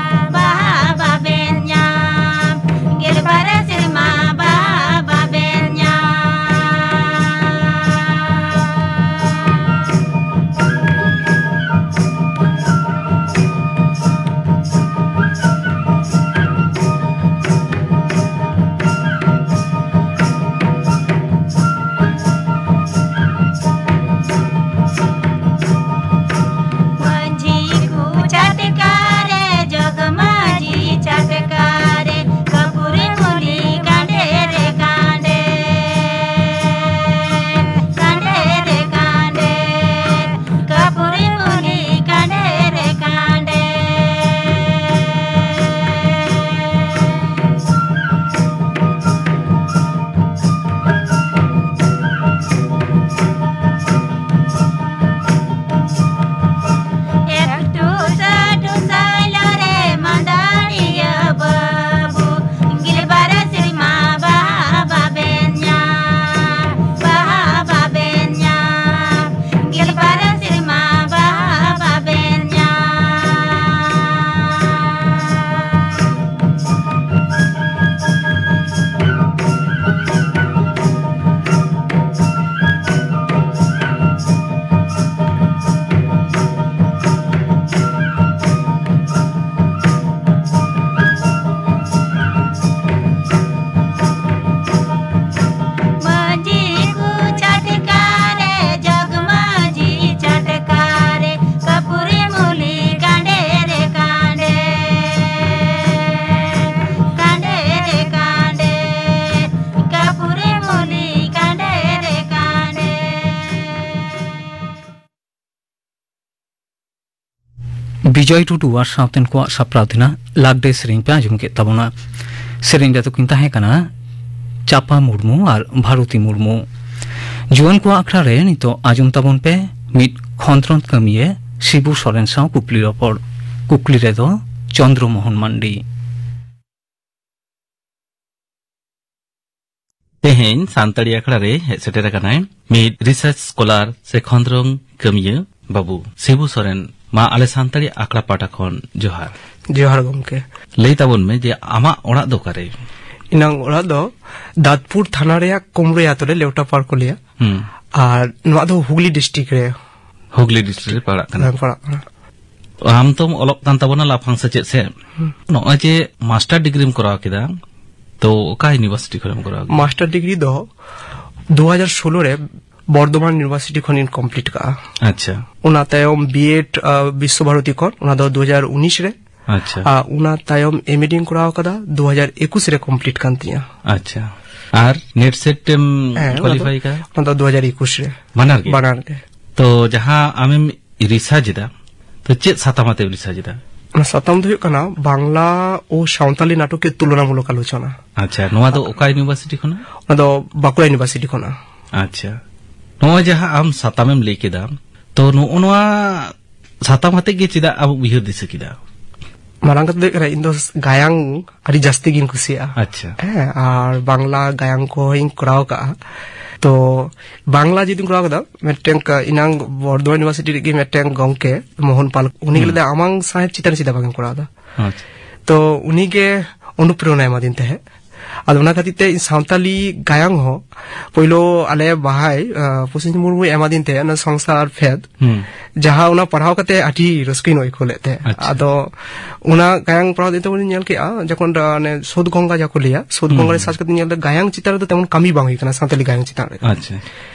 ᱵᱤᱡᱚᱭ ᱴᱩᱰᱩ ᱟᱨ ᱥᱟᱶᱛᱮᱱ ᱠᱚᱣᱟᱜ ᱥᱟᱯᱲᱟᱣ ᱛᱮᱱᱟᱜ ᱞᱟᱜᱽᱰᱮ ᱥᱮᱨᱮᱧ ᱯᱮ ᱟᱸᱡᱚᱢ ᱠᱮᱫ ᱛᱟᱵᱚᱱᱟ᱾ ᱥᱮᱨᱮᱧ ᱨᱮᱫᱚ ᱠᱤᱱ ᱛᱟᱦᱮᱸ ᱠᱟᱱᱟ ᱪᱟᱯᱟ ᱢᱩᱨᱢᱩ ᱟᱨ ᱵᱷᱟᱨᱚᱛᱤ ᱢᱩᱨᱢᱩ᱾ ᱡᱩᱣᱟᱹᱱ ᱠᱚᱣᱟᱜ ᱟᱠᱷᱲᱟ ᱨᱮ ᱱᱤᱛᱚᱜ ᱟᱸᱡᱚᱢ ᱛᱟᱵᱚᱱ ᱯᱮ ᱢᱤᱫ ᱠᱷᱚᱸᱫᱽᱨᱚᱸᱫᱽ ᱠᱟᱹᱢᱤᱭᱟᱹ ᱥᱤᱵᱩ ᱥᱚᱨᱮᱱ ᱥᱟᱶ ᱠᱩᱠᱞᱤ ᱨᱚᱯᱚᱲ᱾ ᱠᱩᱠᱞᱤ ᱨᱮᱫᱚ ᱪᱚᱱᱫᱨᱚ ᱢᱳᱦᱚᱱ ᱢᱟᱱᱰᱤ᱾ ᱛᱮᱦᱮᱧ ᱥᱟᱱᱛᱟᱲᱤ ᱟᱠᱷᱲᱟ ᱨᱮ ᱦᱮᱡ ᱥᱮᱴᱮᱨ ᱟᱠᱟᱱᱟᱭ ᱢᱤᱫ ᱨᱤᱥᱟᱨᱪ ᱥᱠᱚᱞᱟᱨ ᱥᱮ ᱠᱷᱚᱸᱫᱽᱨᱚᱸᱫᱽ ᱠᱟᱹᱢᱤᱭᱟᱹ ᱵᱟᱹᱵᱩ ᱥᱤᱵᱩ ᱥᱚᱨᱮᱱ᱾ ᱢᱟ ᱟᱞᱮ ᱥᱟᱱᱛᱟᱲᱤ ᱟᱠᱷᱲᱟ ᱯᱟᱦᱴᱟ ᱠᱷᱚᱱ ᱡᱚᱦᱟᱨ᱾ ᱡᱚᱦᱟᱨ ᱜᱚᱢᱠᱮ᱾ ᱞᱟᱹᱭ ᱛᱟᱵᱚᱱ ᱢᱮ ᱡᱮ ᱟᱢᱟᱜ ᱚᱲᱟᱜ ᱫᱚ ᱚᱠᱟᱨᱮ? ᱤᱧᱟᱹᱜ ᱚᱲᱟᱜ ᱫᱚ ᱫᱟᱸᱛᱯᱩᱨ ᱛᱷᱟᱱᱟ ᱨᱮᱭᱟᱜ ᱠᱩᱢᱲᱟᱹᱭ ᱟᱛᱳ ᱨᱮ, ᱞᱮᱣᱴᱟ ᱯᱟᱲ ᱠᱚ ᱞᱟᱹᱭᱟ᱾ ᱦᱩᱸ᱾ ᱟᱨ ᱱᱚᱣᱟ ᱫᱚ ᱦᱩᱜᱽᱞᱤ ᱰᱤᱥᱴᱨᱤᱠᱴ ᱨᱮ᱾ ᱦᱩᱜᱽᱞᱤ ᱰᱤᱥᱴᱨᱤᱠᱴ ᱨᱮ ᱯᱟᱲᱟᱜ ᱠᱟᱱᱟ᱾ ᱦᱮᱸ, ᱯᱟᱲᱟᱜ ᱠᱟᱱᱟ᱾ ᱟᱢ ᱛᱚᱢ ᱚᱞᱚᱜ ᱠᱟᱱ ᱛᱟᱵᱚᱱᱟ ᱞᱟᱯᱷᱟᱝ ᱥᱮᱪᱮᱫ ᱥᱮᱫ᱾ ᱦᱩᱸ᱾ ᱱᱚᱜᱼᱚᱭ ᱡᱮ ᱢᱟᱥᱴᱟᱨ ᱰᱤᱜᱽᱨᱤᱢ ᱠᱚᱨᱟᱣ ᱠᱮᱫᱟ, ᱛᱚ ᱚᱠᱟ ᱤᱭᱩᱱᱤᱵᱷᱟᱨᱥᱤᱴᱤ ᱠᱷᱚᱱᱮᱢ ᱠᱚᱨᱟᱣ ᱠᱮᱫᱟ? ᱢᱟᱥᱴᱟᱨ ᱰᱤᱜᱽᱨᱤ ᱫᱚ ᱫᱩ ᱦᱟᱡᱟᱨ ᱥᱳᱞᱳ ᱨᱮ ᱵᱚᱨᱫᱷᱚᱢᱟᱱ ᱤᱭᱩᱱᱤᱵᱷᱟᱨᱥᱤᱴᱤ ᱠᱷᱚᱱᱤᱧ ᱠᱚᱢᱯᱞᱤᱴ ᱠᱟᱜᱼᱟ᱾ ᱟᱪᱪᱷᱟ᱾ ᱚᱱᱟ ᱛᱟᱭᱚᱢ ᱵᱤ ᱮᱰ, ᱟ, ᱵᱤᱥᱥᱚ ᱵᱷᱟᱨᱚᱛᱤ ᱠᱷᱚᱱ, ᱚᱱᱟ ᱫᱚ ᱫᱩ ᱦᱟᱡᱟᱨ ᱩᱱᱤᱥ ᱨᱮ᱾ ᱟᱪᱪᱷᱟ᱾ ᱟᱨ ᱚᱱᱟ ᱛᱟᱭᱚᱢ ᱮᱢ ᱮᱰ ᱤᱧ ᱠᱚᱨᱟᱣ ᱠᱟᱫᱟ, ᱫᱩ ᱦᱟᱡᱟᱨ ᱮᱠᱩᱥ ᱨᱮ ᱠᱚᱢᱯᱞᱤᱴ ᱠᱟᱱ ᱛᱤᱧᱟ᱾ ᱟᱪᱪᱷᱟ᱾ ᱟᱨ ᱱᱮᱴ ᱥᱮᱴ ᱮᱢ ᱦᱮᱸ, ᱚᱱᱟ ᱫᱚ, ᱠᱣᱟᱞᱤᱯᱷᱟᱭ ᱠᱟᱫᱟ? ᱚᱱᱟ ᱫᱚ ᱫᱩ ᱦᱟᱡᱟᱨ ᱮᱠᱩᱥ ᱨᱮ᱾ ᱵᱟᱱᱟᱨ ᱜᱮ? ᱵᱟᱱᱟᱨ ᱜᱮ᱾ ᱛᱚ ᱡᱟᱦᱟᱸ ᱟᱢᱮᱢ ᱨᱤᱥᱟᱨᱪ ᱮᱫᱟ, ᱛᱚ ᱪᱮᱫ ᱥᱟᱛᱟᱢ ᱟᱛᱮᱢ ᱨᱤᱥᱟᱨᱪ ᱮᱫᱟ? ᱚᱱᱟ ᱥᱟᱛᱟᱢ ᱫᱚ ᱦᱩᱭᱩᱜ ᱠᱟᱱᱟ ᱵᱟᱝᱞᱟ ᱳ ᱥᱟᱶᱛᱟᱞᱤ ᱱᱟᱴᱚᱠ ᱠᱤ ᱛᱩᱞᱚᱱᱟᱢᱩᱞᱚᱠ ᱟᱞᱳᱪᱚᱱᱟ᱾ ᱟᱪᱪᱷᱟ, ᱱᱚᱣᱟ ᱫᱚ ᱚᱠᱟ ᱤᱭᱩᱱᱤᱵᱷᱟᱨᱥᱤᱴᱤ ᱠᱷᱚᱱᱟᱜ? ᱚᱱᱟ ᱫᱚ ᱵᱟᱸᱠᱩᱲᱟ ᱤᱭᱩᱱᱤᱵᱷᱟᱨᱥᱤᱴᱤ ᱠᱷᱚᱱᱟᱜ᱾ ᱟᱪᱪᱷᱟ, ᱱᱚᱜᱼᱚᱭ ᱡᱟᱦᱟᱸ ᱟᱢ ᱥᱟᱛᱟᱢᱮᱢ ᱞᱟᱹᱭ ᱠᱮᱫᱟ, ᱛᱚ ᱱᱚᱜᱼᱚ ᱱᱚᱣᱟ ᱥᱟᱛᱟᱢ ᱟᱛᱮ ᱜᱮ ᱪᱮᱫᱟᱜ ᱟᱢ ᱩᱭᱦᱟᱹᱨ ᱫᱤᱥᱟᱹ ᱠᱮᱫᱟ? ᱢᱟᱨᱟᱝ ᱠᱟᱛᱷᱟ ᱫᱚ ᱦᱩᱭᱩᱜ ᱠᱟᱱᱟ, ᱤᱧ ᱫᱚ ᱜᱟᱭᱟᱱ ᱟᱹᱰᱤ ᱡᱟᱹᱥᱛᱤ ᱜᱤᱧ ᱠᱩᱥᱤᱭᱟᱜᱼᱟ᱾ ᱟᱪᱪᱷᱟ᱾ ᱦᱮᱸ, ᱟᱨ ᱵᱟᱝᱞᱟ ᱜᱟᱭᱟᱱ ᱠᱚᱦᱚᱸᱧ ᱠᱚᱨᱟᱣ ᱠᱟᱜᱼᱟ᱾ ᱛᱚ ᱵᱟᱝᱞᱟ ᱡᱩᱫᱤᱧ ᱠᱚᱨᱟᱣ ᱠᱮᱫᱟ, ᱢᱤᱫᱴᱮᱱ ᱠᱟ-, ᱤᱱᱟᱝ ᱵᱚᱨᱫᱷᱚᱢᱟᱱ ᱤᱭᱩᱱᱤᱵᱷᱟᱨᱥᱤᱴᱤ ᱨᱮᱜᱮ ᱢᱤᱫᱴᱮᱱ ᱜᱚᱝᱠᱮ ᱢᱳᱦᱚᱱ ᱯᱟᱞ, ᱩᱱᱤ ᱜᱮ ᱦᱩᱸ᱾ ᱞᱟᱹᱭᱫᱟ, "ᱟᱢᱟᱝ ᱥᱟᱶᱦᱮᱫ ᱪᱮᱛᱟᱱ ᱨᱮ ᱪᱮᱫᱟᱜ ᱵᱟᱝ ᱮᱢ ᱠᱚᱨᱟᱣ ᱮᱫᱟ?" ᱟᱪᱪᱷᱟ᱾ ᱛᱚ ᱩᱱᱤ ᱜᱮ ᱚᱱᱩᱯᱨᱮᱨᱚᱱᱟ ᱮᱢᱟᱫᱤᱧ ᱛᱟᱦᱮᱸᱫ᱾ ᱟᱫᱚ ᱚᱱᱟ ᱠᱷᱟᱹᱛᱤᱨ ᱛᱮ ᱤᱧ ᱥᱟᱶᱛᱟᱞᱤ ᱜᱟᱭᱟᱱ ᱦᱚᱸ ᱯᱳᱭᱞᱳ ᱟᱞᱮ ᱵᱟᱦᱟᱭ, ᱟ, ᱯᱩᱥᱤ ᱢᱩᱨᱢᱩᱭ ᱮᱢᱟᱫᱤᱧ ᱛᱟᱦᱮᱸᱫ, ᱚᱱᱟ ᱥᱚᱝᱥᱟᱨ ᱯᱷᱮᱫ᱾ ᱦᱩᱸ᱾ ᱡᱟᱦᱟᱸ ᱚᱱᱟ ᱯᱟᱲᱦᱟᱣ ᱠᱟᱛᱮ ᱟᱹᱰᱤ ᱨᱟᱹᱥᱠᱟᱹᱧ ᱟᱹᱭᱠᱟᱹᱣ ᱞᱮᱫ ᱛᱟᱦᱮᱸᱫ᱾ ᱟᱪᱪᱷᱟ᱾ ᱟᱫᱚ ᱚᱱᱟ ᱜᱟᱭᱟᱱ ᱯᱟᱲᱦᱟᱣ ᱫᱤᱱ ᱛᱮ ᱩᱱᱤᱧ ᱧᱮᱞ ᱠᱮᱜᱼᱟ, ᱡᱚᱠᱷᱚᱱ, ᱟ, ᱚᱱᱮ ᱥᱳᱫᱷ ᱜᱚᱝᱜᱟ ᱡᱟᱦᱟᱸ ᱠᱚ ᱞᱟᱹᱭᱟ, ᱥᱳᱫᱷ ᱦᱩᱸ, ᱜᱚᱝᱜᱟ ᱨᱮ ᱦᱩᱸ᱾ ᱥᱟᱨᱪ ᱠᱟᱛᱮ ᱧᱮᱞ ᱞᱮᱫᱟ, ᱜᱟᱭᱟᱱ ᱪᱮᱛᱟᱱ ᱨᱮᱫᱚ ᱛᱮᱢᱚᱱ ᱠᱟᱹᱢᱤ ᱵᱟᱝ ᱦᱩᱭ ᱠᱟᱱᱟ ᱥᱟᱶᱛᱟᱞᱤ ᱜᱟᱭᱟᱱ ᱪᱮᱛᱟᱱ ᱨᱮ᱾ ᱟᱪᱪᱷᱟ᱾